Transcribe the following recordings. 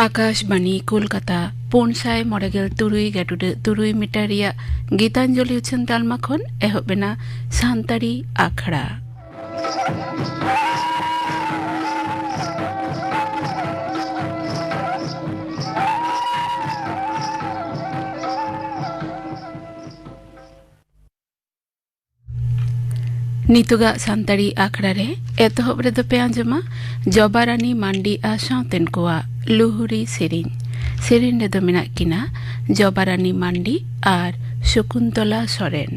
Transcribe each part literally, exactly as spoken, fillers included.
ᱟᱠᱟᱥᱵᱟᱬᱤ ᱠᱳᱞᱠᱟᱛᱟ, ᱯᱩᱱ ᱥᱟᱭ ᱢᱚᱬᱮ ᱜᱮᱞ ᱛᱩᱨᱩᱭ ᱜᱟᱹᱰᱩᱰᱟᱹ ᱛᱩᱨᱩᱭ ᱢᱤᱴᱟᱨ ᱨᱮᱭᱟᱜ ᱜᱤᱛᱟᱧᱡᱚᱞᱤ ᱩᱪᱷᱟᱹᱱ ᱛᱟᱞᱢᱟ ᱠᱷᱚᱱ ᱮᱦᱚᱵ ᱮᱱᱟ ᱥᱟᱱᱛᱟᱲᱤ ᱟᱠᱷᱲᱟ᱾ ᱱᱤᱛᱚᱜᱟᱜ ᱥᱟᱱᱛᱟᱲᱤ ᱟᱠᱷᱲᱟ ᱨᱮ ᱮᱛᱚᱦᱚᱵ ᱨᱮᱫᱚ ᱯᱮ ᱟᱸᱡᱚᱢᱟ ᱡᱚᱵᱟᱨᱟᱱᱤ ᱢᱟᱱᱰᱤ ᱟᱨ ᱥᱟᱶᱛᱮᱱ ᱠᱚᱣᱟᱜ ᱞᱩᱦᱩᱨᱤ ᱥᱮᱨᱮᱧ᱾ ᱥᱮᱨᱮᱧ ᱨᱮᱫᱚ ᱢᱮᱱᱟᱜ ᱠᱤᱱᱟ ᱡᱚᱵᱟᱨᱟᱱᱤ ᱢᱟᱱᱰᱤ ᱟᱨ ᱥᱚᱠᱩᱱᱛᱚᱞᱟ ᱥᱚᱨᱮᱱ᱾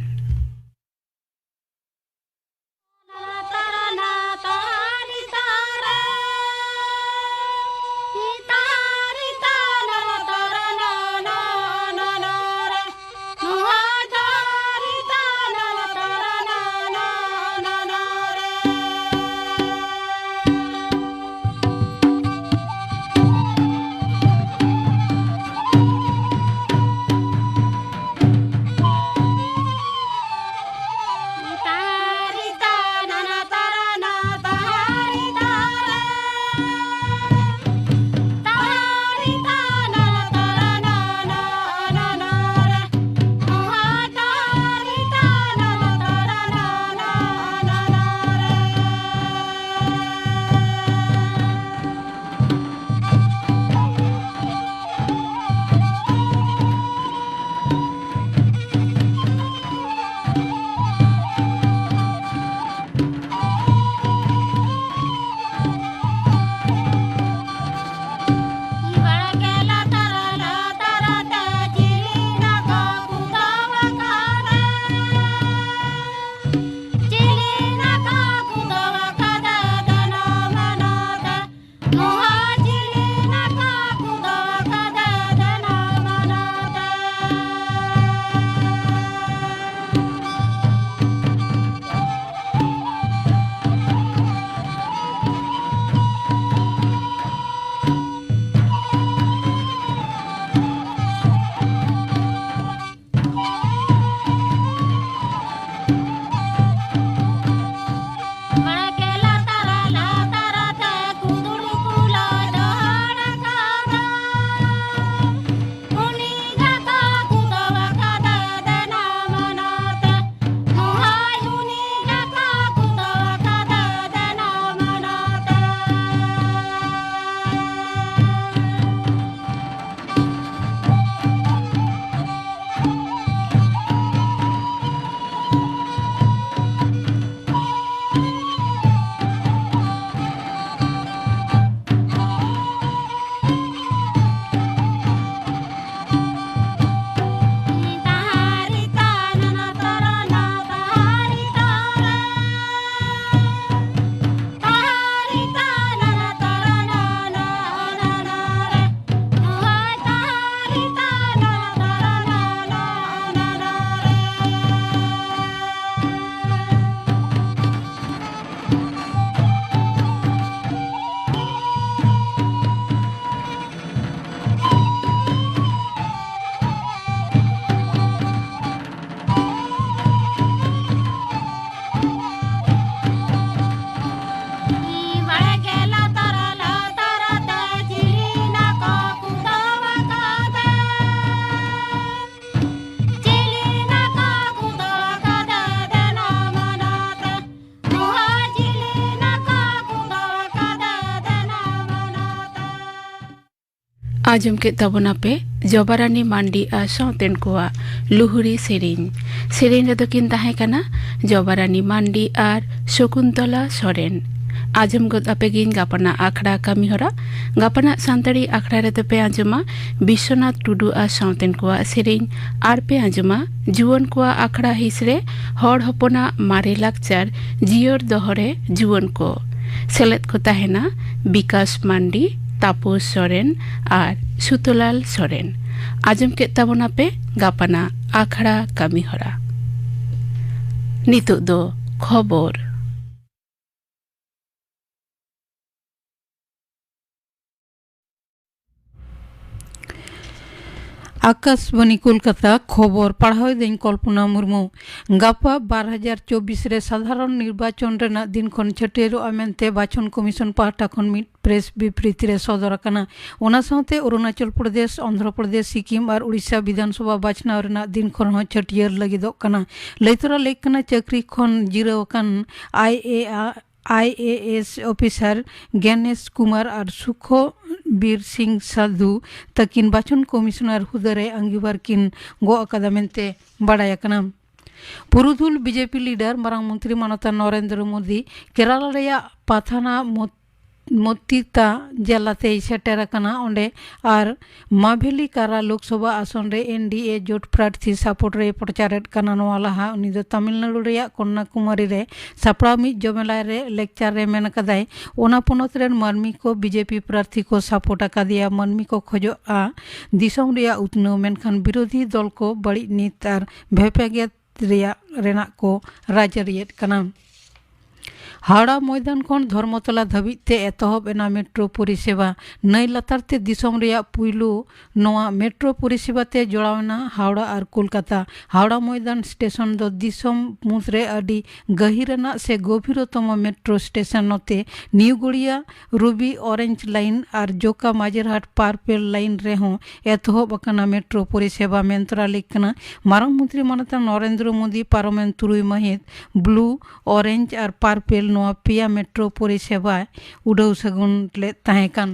ᱟᱸᱡᱚᱢ ᱠᱮᱫ ᱛᱟᱵᱚᱱᱟᱯᱮ ᱡᱚᱵᱟᱨᱟᱱᱤ ᱢᱟᱱᱰᱤ ᱟᱨ ᱥᱟᱶᱛᱮᱱ ᱠᱚᱣᱟᱜ ᱞᱩᱦᱩᱨᱤ ᱥᱮᱨᱮᱧ᱾ ᱥᱮᱨᱮᱧ ᱨᱮᱫᱚ ᱠᱤᱱ ᱛᱟᱦᱮᱸ ᱠᱟᱱᱟ ᱡᱚᱵᱟᱨᱟᱱᱤ ᱢᱟᱱᱰᱤ ᱟᱨ ᱥᱚᱠᱩᱱᱛᱚᱞᱟ ᱥᱚᱨᱮᱱ᱾ ᱟᱸᱡᱚᱢ ᱜᱚᱫ ᱟᱯᱮ ᱜᱤᱧ ᱜᱟᱯᱟᱱᱟᱜ ᱟᱠᱷᱲᱟ ᱠᱟᱹᱢᱤᱦᱚᱨᱟ᱾ ᱜᱟᱯᱟᱱᱟᱜ ᱥᱟᱱᱛᱟᱲᱤ ᱟᱠᱷᱲᱟ ᱨᱮᱫᱚ ᱯᱮ ᱟᱸᱡᱚᱢᱟ ᱵᱤᱥᱥᱚᱱᱟᱛᱷ ᱴᱩᱰᱩ ᱟᱨ ᱥᱟᱶᱛᱮᱱ ᱠᱚᱣᱟᱜ ᱥᱮᱨᱮᱧ, ᱟᱨ ᱯᱮ ᱟᱸᱡᱚᱢᱟ ᱡᱩᱣᱟᱹᱱ ᱠᱚᱣᱟᱜ ᱟᱠᱷᱲᱟ ᱦᱤᱸᱥ ᱨᱮ ᱦᱚᱲ ᱦᱚᱯᱚᱱᱟᱜ ᱢᱟᱨᱮ ᱞᱟᱠᱪᱟᱨ ᱡᱤᱭᱟᱹᱲ ᱫᱚᱦᱚ ᱨᱮ ᱡᱩᱣᱟᱹᱱ ᱠᱚ᱾ ᱥᱮᱞᱮᱫ ᱠᱚ ᱛᱟᱦᱮᱱᱟ ᱵᱤᱠᱟᱥ ᱢᱟᱱᱰᱤ, ᱛᱟᱯᱚᱥ ᱥᱚᱨᱮᱱ ᱟᱨ ᱥᱩᱛᱚᱞᱟᱞ ᱥᱚᱨᱮᱱ᱾ ᱟᱸᱡᱚᱢ ᱠᱮᱫ ᱛᱟᱵᱚᱱᱟᱯᱮ ᱜᱟᱯᱟᱱᱟᱜ ᱟᱠᱷᱲᱟ ᱠᱟᱹᱢᱤᱦᱚᱨᱟ᱾ ᱱᱤᱛᱚᱜ ᱫᱚ ᱠᱷᱚᱵᱚᱨ᱾ ᱟᱠᱟᱥᱵᱟᱱᱤ ᱠᱳᱞᱠᱟᱛᱟ, ᱠᱷᱚᱵᱚᱨ ᱯᱟᱲᱦᱟᱣ ᱮᱫᱟᱹᱧ ᱠᱚᱞᱯᱚᱱᱟ ᱢᱩᱨᱢᱩ᱾ ᱜᱟᱯᱟ ᱵᱟᱨ ᱦᱟᱡᱟᱨ ᱪᱚᱵᱵᱤᱥ ᱨᱮ ᱥᱟᱫᱷᱟᱨᱚᱱ ᱱᱤᱨᱵᱟᱪᱚᱱ ᱨᱮᱱᱟᱜ ᱫᱤᱱ ᱠᱷᱚᱱ ᱪᱷᱟᱹᱴᱭᱟᱹᱨᱚᱜᱼᱟ ᱢᱮᱱᱛᱮ ᱵᱟᱪᱷᱚᱱ ᱠᱚᱢᱤᱥᱚᱱ ᱯᱟᱦᱴᱟ ᱠᱷᱚᱱ ᱢᱤᱫ ᱯᱨᱮᱥ ᱵᱤᱵᱨᱤᱛᱤ ᱨᱮ ᱥᱚᱫᱚᱨ ᱟᱠᱟᱱᱟ᱾ ᱚᱱᱟ ᱥᱟᱶᱛᱮ ᱚᱨᱩᱱᱟᱪᱚᱞ ᱯᱨᱚᱫᱮᱥ, ᱚᱱᱫᱷᱨᱚ ᱯᱨᱚᱫᱮᱥ, ᱥᱤᱠᱤᱢ ᱟᱨ ᱩᱲᱤᱥᱥᱟ ᱵᱤᱫᱷᱟᱱ ᱥᱚᱵᱷᱟ ᱵᱟᱪᱷᱱᱟᱣ ᱨᱮᱱᱟᱜ ᱫᱤᱱ ᱠᱷᱚᱱ ᱦᱚᱸ ᱪᱷᱟᱹᱴᱭᱟᱹᱨ ᱞᱟᱹᱜᱤᱫᱚᱜ ᱠᱟᱱᱟ᱾ ᱞᱟᱹᱭ ᱛᱚᱨᱟ ᱞᱮᱠ ᱠᱟᱱᱟ, ᱪᱟᱹᱠᱨᱤ ᱠᱷᱚᱱ ᱡᱤᱨᱟᱹᱣ ᱟᱠᱟᱱ ᱟᱭ ᱮ ᱟᱨ ᱟᱭ ᱮ ᱮᱥ ᱚᱯᱷᱤᱥᱟᱨ ᱜᱮᱱᱮᱥ ᱠᱩᱢᱟᱨ ᱟᱨ ᱥᱩᱠᱷᱚᱵᱤᱨ ᱥᱤᱝ ᱥᱟᱫᱷᱩ ᱛᱟᱹᱠᱤᱱ ᱵᱟᱪᱷᱚᱱ ᱠᱚᱢᱤᱥᱚᱱᱟᱨ ᱦᱩᱫᱟᱹ ᱨᱮ ᱟᱸᱜᱤᱵᱷᱟᱨ ᱠᱤᱱ ᱜᱚᱜ ᱟᱠᱟᱫᱟ ᱢᱮᱱᱛᱮ ᱵᱟᱰᱟᱭ ᱟᱠᱟᱱᱟ᱾ ᱯᱩᱨᱩᱫᱷᱩᱞ ᱵᱤᱡᱮᱯᱤ ᱞᱤᱰᱟᱨ ᱢᱟᱨᱟᱝ ᱢᱚᱱᱛᱨᱤ ᱢᱟᱱᱚᱛᱟᱱ ᱱᱚᱨᱮᱱᱫᱨᱚ ᱢᱳᱫᱤ ᱠᱮᱨᱟᱞᱟ ᱨᱮᱭᱟᱜ ᱯᱟᱛᱷᱟᱱᱟ ᱢᱚᱛ-, ᱢᱚᱛᱤᱛᱟ ᱡᱮᱞᱟᱛᱮᱭ ᱥᱮᱴᱮᱨ ᱟᱠᱟᱱᱟ᱾ ᱚᱸᱰᱮ ᱟᱨ ᱢᱟᱵᱷᱮᱞᱤ ᱠᱟᱨᱟ ᱞᱳᱠᱥᱚᱵᱷᱟ ᱟᱥᱚᱱ ᱨᱮ ᱮᱱ ᱰᱤ ᱮ ᱡᱳᱴ ᱯᱨᱟᱨᱛᱷᱤ ᱥᱟᱯᱳᱨᱴ ᱨᱮᱭ ᱯᱨᱚᱪᱟᱨᱮᱫ ᱠᱟᱱᱟ᱾ ᱱᱚᱣᱟ ᱞᱟᱦᱟ ᱩᱱᱤ ᱫᱚ ᱛᱟᱢᱤᱞᱱᱟᱲᱩ ᱨᱮᱭᱟᱜ ᱠᱚᱱᱱᱟᱠᱩᱢᱟᱨᱤ ᱨᱮ ᱥᱟᱯᱲᱟᱣ ᱢᱤᱫ ᱡᱚᱢᱮᱞᱟᱭ ᱨᱮ ᱞᱮᱠᱪᱟᱨ ᱨᱮ ᱢᱮᱱ ᱟᱠᱟᱫᱟᱭ, ᱚᱱᱟ ᱯᱚᱱᱚᱛ ᱨᱮᱱ ᱢᱟᱹᱱᱢᱤ ᱠᱚ ᱵᱤᱡᱮᱯᱤ ᱯᱨᱟᱨᱛᱷᱤ ᱠᱚ ᱥᱟᱯᱳᱨᱴ ᱟᱠᱟᱫᱮᱭᱟ᱾ ᱢᱟᱹᱱᱢᱤ ᱠᱚ ᱠᱷᱚᱡᱚᱜᱼᱟ ᱫᱤᱥᱚᱢ ᱨᱮᱭᱟᱜ ᱩᱛᱱᱟᱹᱣ, ᱢᱮᱱᱠᱷᱟᱱ ᱵᱤᱨᱳᱫᱷᱤ ᱫᱚᱞ ᱠᱚ ᱵᱟᱹᱲᱤᱡ ᱱᱤᱛ ᱟᱨ ᱵᱷᱮᱯᱮᱜᱮᱫ ᱨᱮᱭᱟᱜ, ᱨᱮᱱᱟᱜ ᱠᱚ ᱨᱟᱡᱽᱟᱹᱨᱤᱭᱮᱫ ᱠᱟᱱᱟ᱾ ᱦᱟᱣᱲᱟ ᱢᱚᱭᱫᱟᱱ ᱠᱷᱚᱱ ᱫᱷᱚᱨᱢᱚᱛᱚᱞᱟ ᱫᱷᱟᱹᱵᱤᱡ ᱛᱮ ᱮᱛᱚᱦᱚᱵ ᱮᱱᱟ ᱢᱮᱴᱨᱳ ᱯᱚᱨᱤᱥᱮᱵᱟ᱾ ᱱᱟᱹᱭ ᱞᱟᱛᱟᱨ ᱛᱮ ᱫᱤᱥᱚᱢ ᱨᱮᱭᱟᱜ ᱯᱩᱭᱞᱩ ᱱᱚᱣᱟ ᱢᱮᱴᱨᱳ ᱯᱚᱨᱤᱥᱮᱵᱟ ᱛᱮ ᱡᱚᱲᱟᱣ ᱮᱱᱟ ᱦᱟᱣᱲᱟ ᱟᱨ ᱠᱳᱞᱠᱟᱛᱟ᱾ ᱦᱟᱣᱲᱟ ᱢᱚᱭᱫᱟᱱ ᱥᱴᱮᱥᱚᱱ ᱫᱚ ᱫᱤᱥᱚᱢ ᱢᱩᱫᱽᱨᱮ ᱟᱹᱰᱤ ᱜᱟᱹᱦᱤᱨ ᱟᱱᱟᱜ ᱥᱮ ᱜᱚᱵᱷᱤᱨᱚᱛᱚᱢ ᱢᱮᱴᱨᱳ ᱥᱴᱮᱥᱚᱱ᱾ ᱱᱚᱛᱮ ᱱᱤᱭᱩ ᱜᱚᱲᱤᱭᱟ ᱨᱩᱵᱤ ᱚᱨᱮᱧᱡᱽ ᱞᱟᱭᱤᱱ ᱟᱨ ᱡᱳᱠᱟ ᱢᱟᱡᱮᱨᱦᱟᱴ ᱯᱟᱨᱯᱮᱞ ᱞᱟᱭᱤᱱ ᱨᱮᱦᱚᱸ ᱮᱛᱚᱦᱚᱵ ᱟᱠᱟᱱᱟ ᱢᱮᱴᱨᱳ ᱯᱚᱨᱤᱥᱮᱵᱟ᱾ ᱢᱮᱱ ᱛᱚᱨᱟ ᱞᱮᱠ ᱠᱟᱱᱟ, ᱢᱟᱨᱟᱝ ᱢᱚᱱᱛᱨᱤ ᱢᱟᱱᱚᱛᱟᱱ ᱱᱚᱨᱮᱱᱫᱨᱚ ᱢᱳᱫᱤ ᱯᱟᱨᱚᱢᱮᱱ ᱛᱩᱨᱩᱭ ᱢᱟᱹᱦᱤᱛ ᱵᱞᱩ, ᱚᱨᱮᱧᱡᱽ ᱟᱨ ᱯᱟᱨᱯᱮᱞ ᱱᱚᱣᱟ ᱯᱮᱭᱟ ᱢᱮᱴᱨᱳ ᱯᱚᱨᱤᱥᱮᱵᱟᱭ ᱩᱰᱟᱹᱣ ᱥᱟᱹᱜᱩᱱ ᱞᱮᱫ ᱛᱟᱦᱮᱸ ᱠᱟᱱ᱾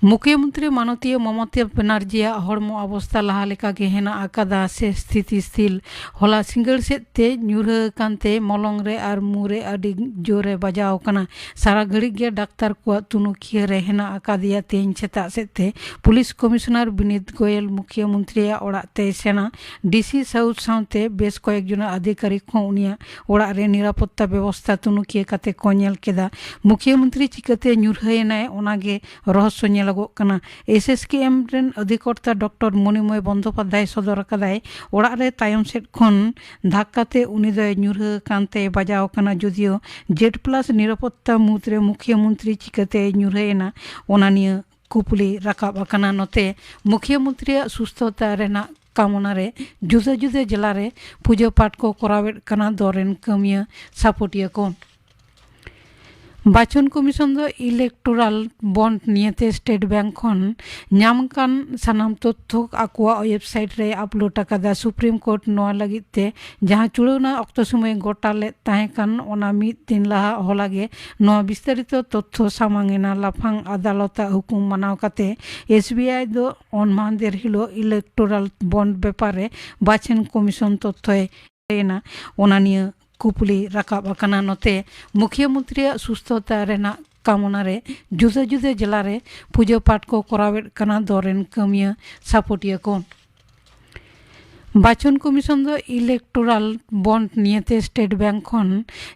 ᱢᱩᱠᱷᱭᱚᱢᱚᱱᱛᱨᱤ ᱢᱟᱱᱚᱛᱤᱭᱟᱹ ᱢᱚᱢᱚᱛᱟ ᱵᱮᱱᱟᱨᱡᱤᱭᱟᱜ ᱦᱚᱲᱢᱚ ᱚᱵᱚᱥᱛᱟ ᱞᱟᱦᱟ ᱞᱮᱠᱟ ᱜᱮ ᱦᱮᱱᱟᱜ ᱟᱠᱟᱫᱟ ᱥᱮ ᱥᱛᱷᱤᱛᱤᱥᱤᱞ᱾ ᱦᱚᱞᱟ ᱥᱤᱸᱜᱟᱹᱲ ᱥᱮᱫ ᱛᱮ ᱧᱩᱨᱦᱟᱹ ᱟᱠᱟᱱ ᱛᱮ ᱢᱚᱞᱚᱝ ᱨᱮ ᱟᱨ ᱢᱩ ᱨᱮ ᱟᱹᱰᱤ ᱡᱳᱨᱮ ᱵᱟᱡᱟᱣ ᱟᱠᱟᱱᱟ᱾ ᱥᱟᱨᱟ ᱜᱷᱟᱹᱲᱤᱡ ᱜᱮ ᱰᱟᱠᱛᱟᱨ ᱠᱚᱣᱟᱜ ᱛᱩᱱᱩᱠᱷᱤᱭᱟᱹ ᱨᱮ ᱦᱮᱱᱟᱜ ᱟᱠᱟᱫᱮᱭᱟ᱾ ᱛᱮᱦᱮᱧ ᱥᱮᱛᱟᱜ ᱥᱮᱫ ᱛᱮ ᱯᱩᱞᱤᱥ ᱠᱚᱢᱤᱥᱚᱱᱟᱨ ᱵᱤᱱᱤᱛ ᱜᱳᱭᱮᱞ ᱢᱩᱠᱷᱭᱚᱢᱚᱱᱛᱨᱤᱭᱟᱜ ᱚᱲᱟᱜ ᱛᱮᱭ ᱥᱮᱱᱟ᱾ ᱰᱤᱥᱤ ᱥᱟᱣᱩᱛᱷ ᱥᱟᱶᱛᱮ ᱵᱮᱥ ᱠᱚᱭᱮᱠ ᱡᱚᱱ ᱟᱫᱷᱤᱠᱟᱨᱤᱠ ᱦᱚᱸ ᱩᱱᱤᱭᱟᱜ ᱚᱲᱟᱜ ᱨᱮ ᱱᱤᱨᱟᱯᱚᱛᱛᱟ ᱵᱮᱵᱚᱥᱛᱟ ᱛᱩᱱᱩᱠᱷᱤᱭᱟᱹ ᱠᱟᱛᱮ ᱠᱚ ᱧᱮᱞ ᱠᱮᱫᱟ᱾ ᱢᱩᱠᱷᱭᱚᱢᱚᱱᱛᱨᱤ ᱪᱤᱠᱟᱹᱛᱮ ᱧᱩᱨᱦᱟᱹᱭᱮᱱᱟᱭ, ᱚᱱᱟᱜᱮ ᱨᱚᱦᱚᱥᱚ ᱧᱮᱞᱚᱜᱚᱜ ᱠᱟᱱᱟ᱾ ᱮᱥ ᱮᱥ ᱠᱮ ᱮᱢ ᱨᱮᱱ ᱚᱫᱷᱤᱠᱚᱨᱛᱟ ᱰᱚᱠᱴᱚᱨ ᱢᱚᱱᱤᱢᱚᱭ ᱵᱚᱱᱫᱚᱯᱟᱫᱽᱫᱷᱟᱭ ᱥᱚᱫᱚᱨ ᱟᱠᱟᱫᱟᱭ, ᱚᱲᱟᱜ ᱨᱮ ᱛᱟᱭᱚᱢ ᱥᱮᱫ ᱠᱷᱚᱱ ᱫᱷᱟᱠᱠᱟ ᱛᱮ ᱩᱱᱤ ᱫᱚᱭ ᱧᱩᱨᱦᱟᱹ ᱟᱠᱟᱱ ᱛᱮᱭ ᱵᱟᱡᱟᱣ ᱟᱠᱟᱱᱟ᱾ ᱡᱩᱫᱤᱭᱳ ᱡᱮᱰ ᱯᱞᱟᱥ ᱱᱤᱨᱟᱯᱚᱛᱛᱟ ᱢᱩᱫᱽᱨᱮ ᱢᱩᱠᱷᱭᱚᱢᱚᱱᱛᱨᱤ ᱪᱤᱠᱟᱹᱛᱮᱭ ᱧᱩᱨᱦᱟᱹᱭᱮᱱᱟ, ᱚᱱᱟ ᱱᱤᱭᱟᱹ ᱠᱩᱯᱞᱤ ᱨᱟᱠᱟᱵ ᱟᱠᱟᱱᱟ᱾ ᱱᱚᱛᱮ ᱢᱩᱠᱷᱭᱚᱢᱚᱱᱛᱨᱤᱭᱟᱜ ᱥᱩᱥᱛᱷᱚᱛᱟ ᱨᱮᱱᱟᱜ ᱠᱟᱢᱚᱱᱟ ᱨᱮ ᱡᱩᱫᱟᱹ ᱡᱩᱫᱟᱹ ᱡᱮᱞᱟ ᱨᱮ ᱯᱩᱡᱟᱹ ᱯᱟᱴ ᱠᱚ ᱠᱚᱨᱟᱣᱮᱫ ᱠᱟᱱᱟ ᱫᱚᱞ ᱨᱮᱱ ᱠᱟᱹᱢᱤᱭᱟᱹ ᱥᱟᱯᱚᱴᱤᱭᱟᱹ ᱠᱚ᱾ ᱵᱟᱪᱷᱚᱱ ᱠᱚᱢᱤᱥᱚᱱ ᱫᱚ ᱤᱞᱮᱠᱴᱳᱨᱟᱞ ᱵᱚᱱᱰ ᱱᱤᱭᱟᱹᱛᱮ ᱥᱴᱮᱴ ᱵᱮᱝᱠ ᱠᱷᱚᱱ ᱧᱟᱢ ᱟᱠᱟᱱ ᱥᱟᱱᱟᱢ ᱛᱚᱛᱛᱷᱚ ᱟᱠᱚᱣᱟᱜ ᱳᱭᱮᱵᱥᱟᱭᱤᱴ ᱨᱮ ᱟᱯᱞᱳᱰ ᱟᱠᱟᱫᱟ᱾ ᱥᱩᱯᱨᱤᱢ ᱠᱳᱨᱴ ᱱᱚᱣᱟ ᱞᱟᱹᱜᱤᱫ ᱛᱮ ᱡᱟᱦᱟᱸ ᱪᱩᱲᱟᱹᱣᱱᱟ ᱚᱠᱛᱚ ᱥᱚᱢᱚᱭ ᱜᱚᱴᱟ ᱞᱮᱫ ᱛᱟᱦᱮᱸ ᱠᱟᱱ, ᱚᱱᱟ ᱢᱤᱫ ᱫᱤᱱ ᱞᱟᱦᱟ ᱦᱚᱞᱟ ᱜᱮ ᱱᱚᱣᱟ ᱵᱤᱥᱛᱟᱨᱤᱛᱚ ᱛᱚᱛᱛᱷᱚ ᱥᱟᱢᱟᱝ ᱮᱱᱟ᱾ ᱞᱟᱯᱷᱟᱝ ᱟᱫᱟᱞᱚᱛᱟᱜ ᱦᱩᱠᱩᱢ ᱢᱟᱱᱟᱣ ᱠᱟᱛᱮ ᱮᱥ ᱵᱤ ᱟᱭ ᱫᱚ ᱚᱱ ᱢᱟᱦᱫᱮᱨ ᱦᱤᱞᱳᱜ ᱤᱞᱮᱠᱴᱳᱨᱟᱞ ᱵᱚᱱᱰ ᱵᱮᱯᱟᱨ ᱨᱮ ᱵᱟᱪᱷᱚᱱ ᱠᱚᱢᱤᱥᱚᱱ ᱛᱚᱛᱛᱷᱚᱭ ᱮᱱᱟ, ᱚᱱᱟ ᱱᱤᱭᱟᱹ ᱠᱩᱯᱞᱤ ᱨᱟᱠᱟᱵ ᱟᱠᱟᱱᱟ᱾ ᱱᱚᱛᱮ ᱢᱩᱠᱷᱭᱚᱢᱚᱱᱛᱨᱤᱭᱟᱜ ᱥᱩᱥᱛᱷᱚᱛᱟ ᱨᱮᱱᱟᱜ ᱠᱟᱢᱚᱱᱟ ᱨᱮ ᱡᱩᱫᱟᱹ ᱡᱩᱫᱟᱹ ᱡᱮᱞᱟ ᱨᱮ ᱯᱩᱡᱟᱹ ᱯᱟᱴ ᱠᱚ ᱠᱚᱨᱟᱣᱮᱫ ᱠᱟᱱᱟ ᱫᱚᱞ ᱨᱮᱱ ᱠᱟᱹᱢᱤᱭᱟᱹ ᱥᱟᱯᱚᱴᱤᱭᱟᱹ ᱠᱚ᱾ ᱵᱟᱪᱷᱚᱱ ᱠᱚᱢᱤᱥᱚᱱ ᱫᱚ ᱤᱞᱮᱠᱴᱳᱨᱟᱞ ᱵᱚᱱᱰ ᱱᱤᱭᱟᱹᱛᱮ ᱥᱴᱮᱴ ᱵᱮᱝᱠ ᱠᱷᱚᱱ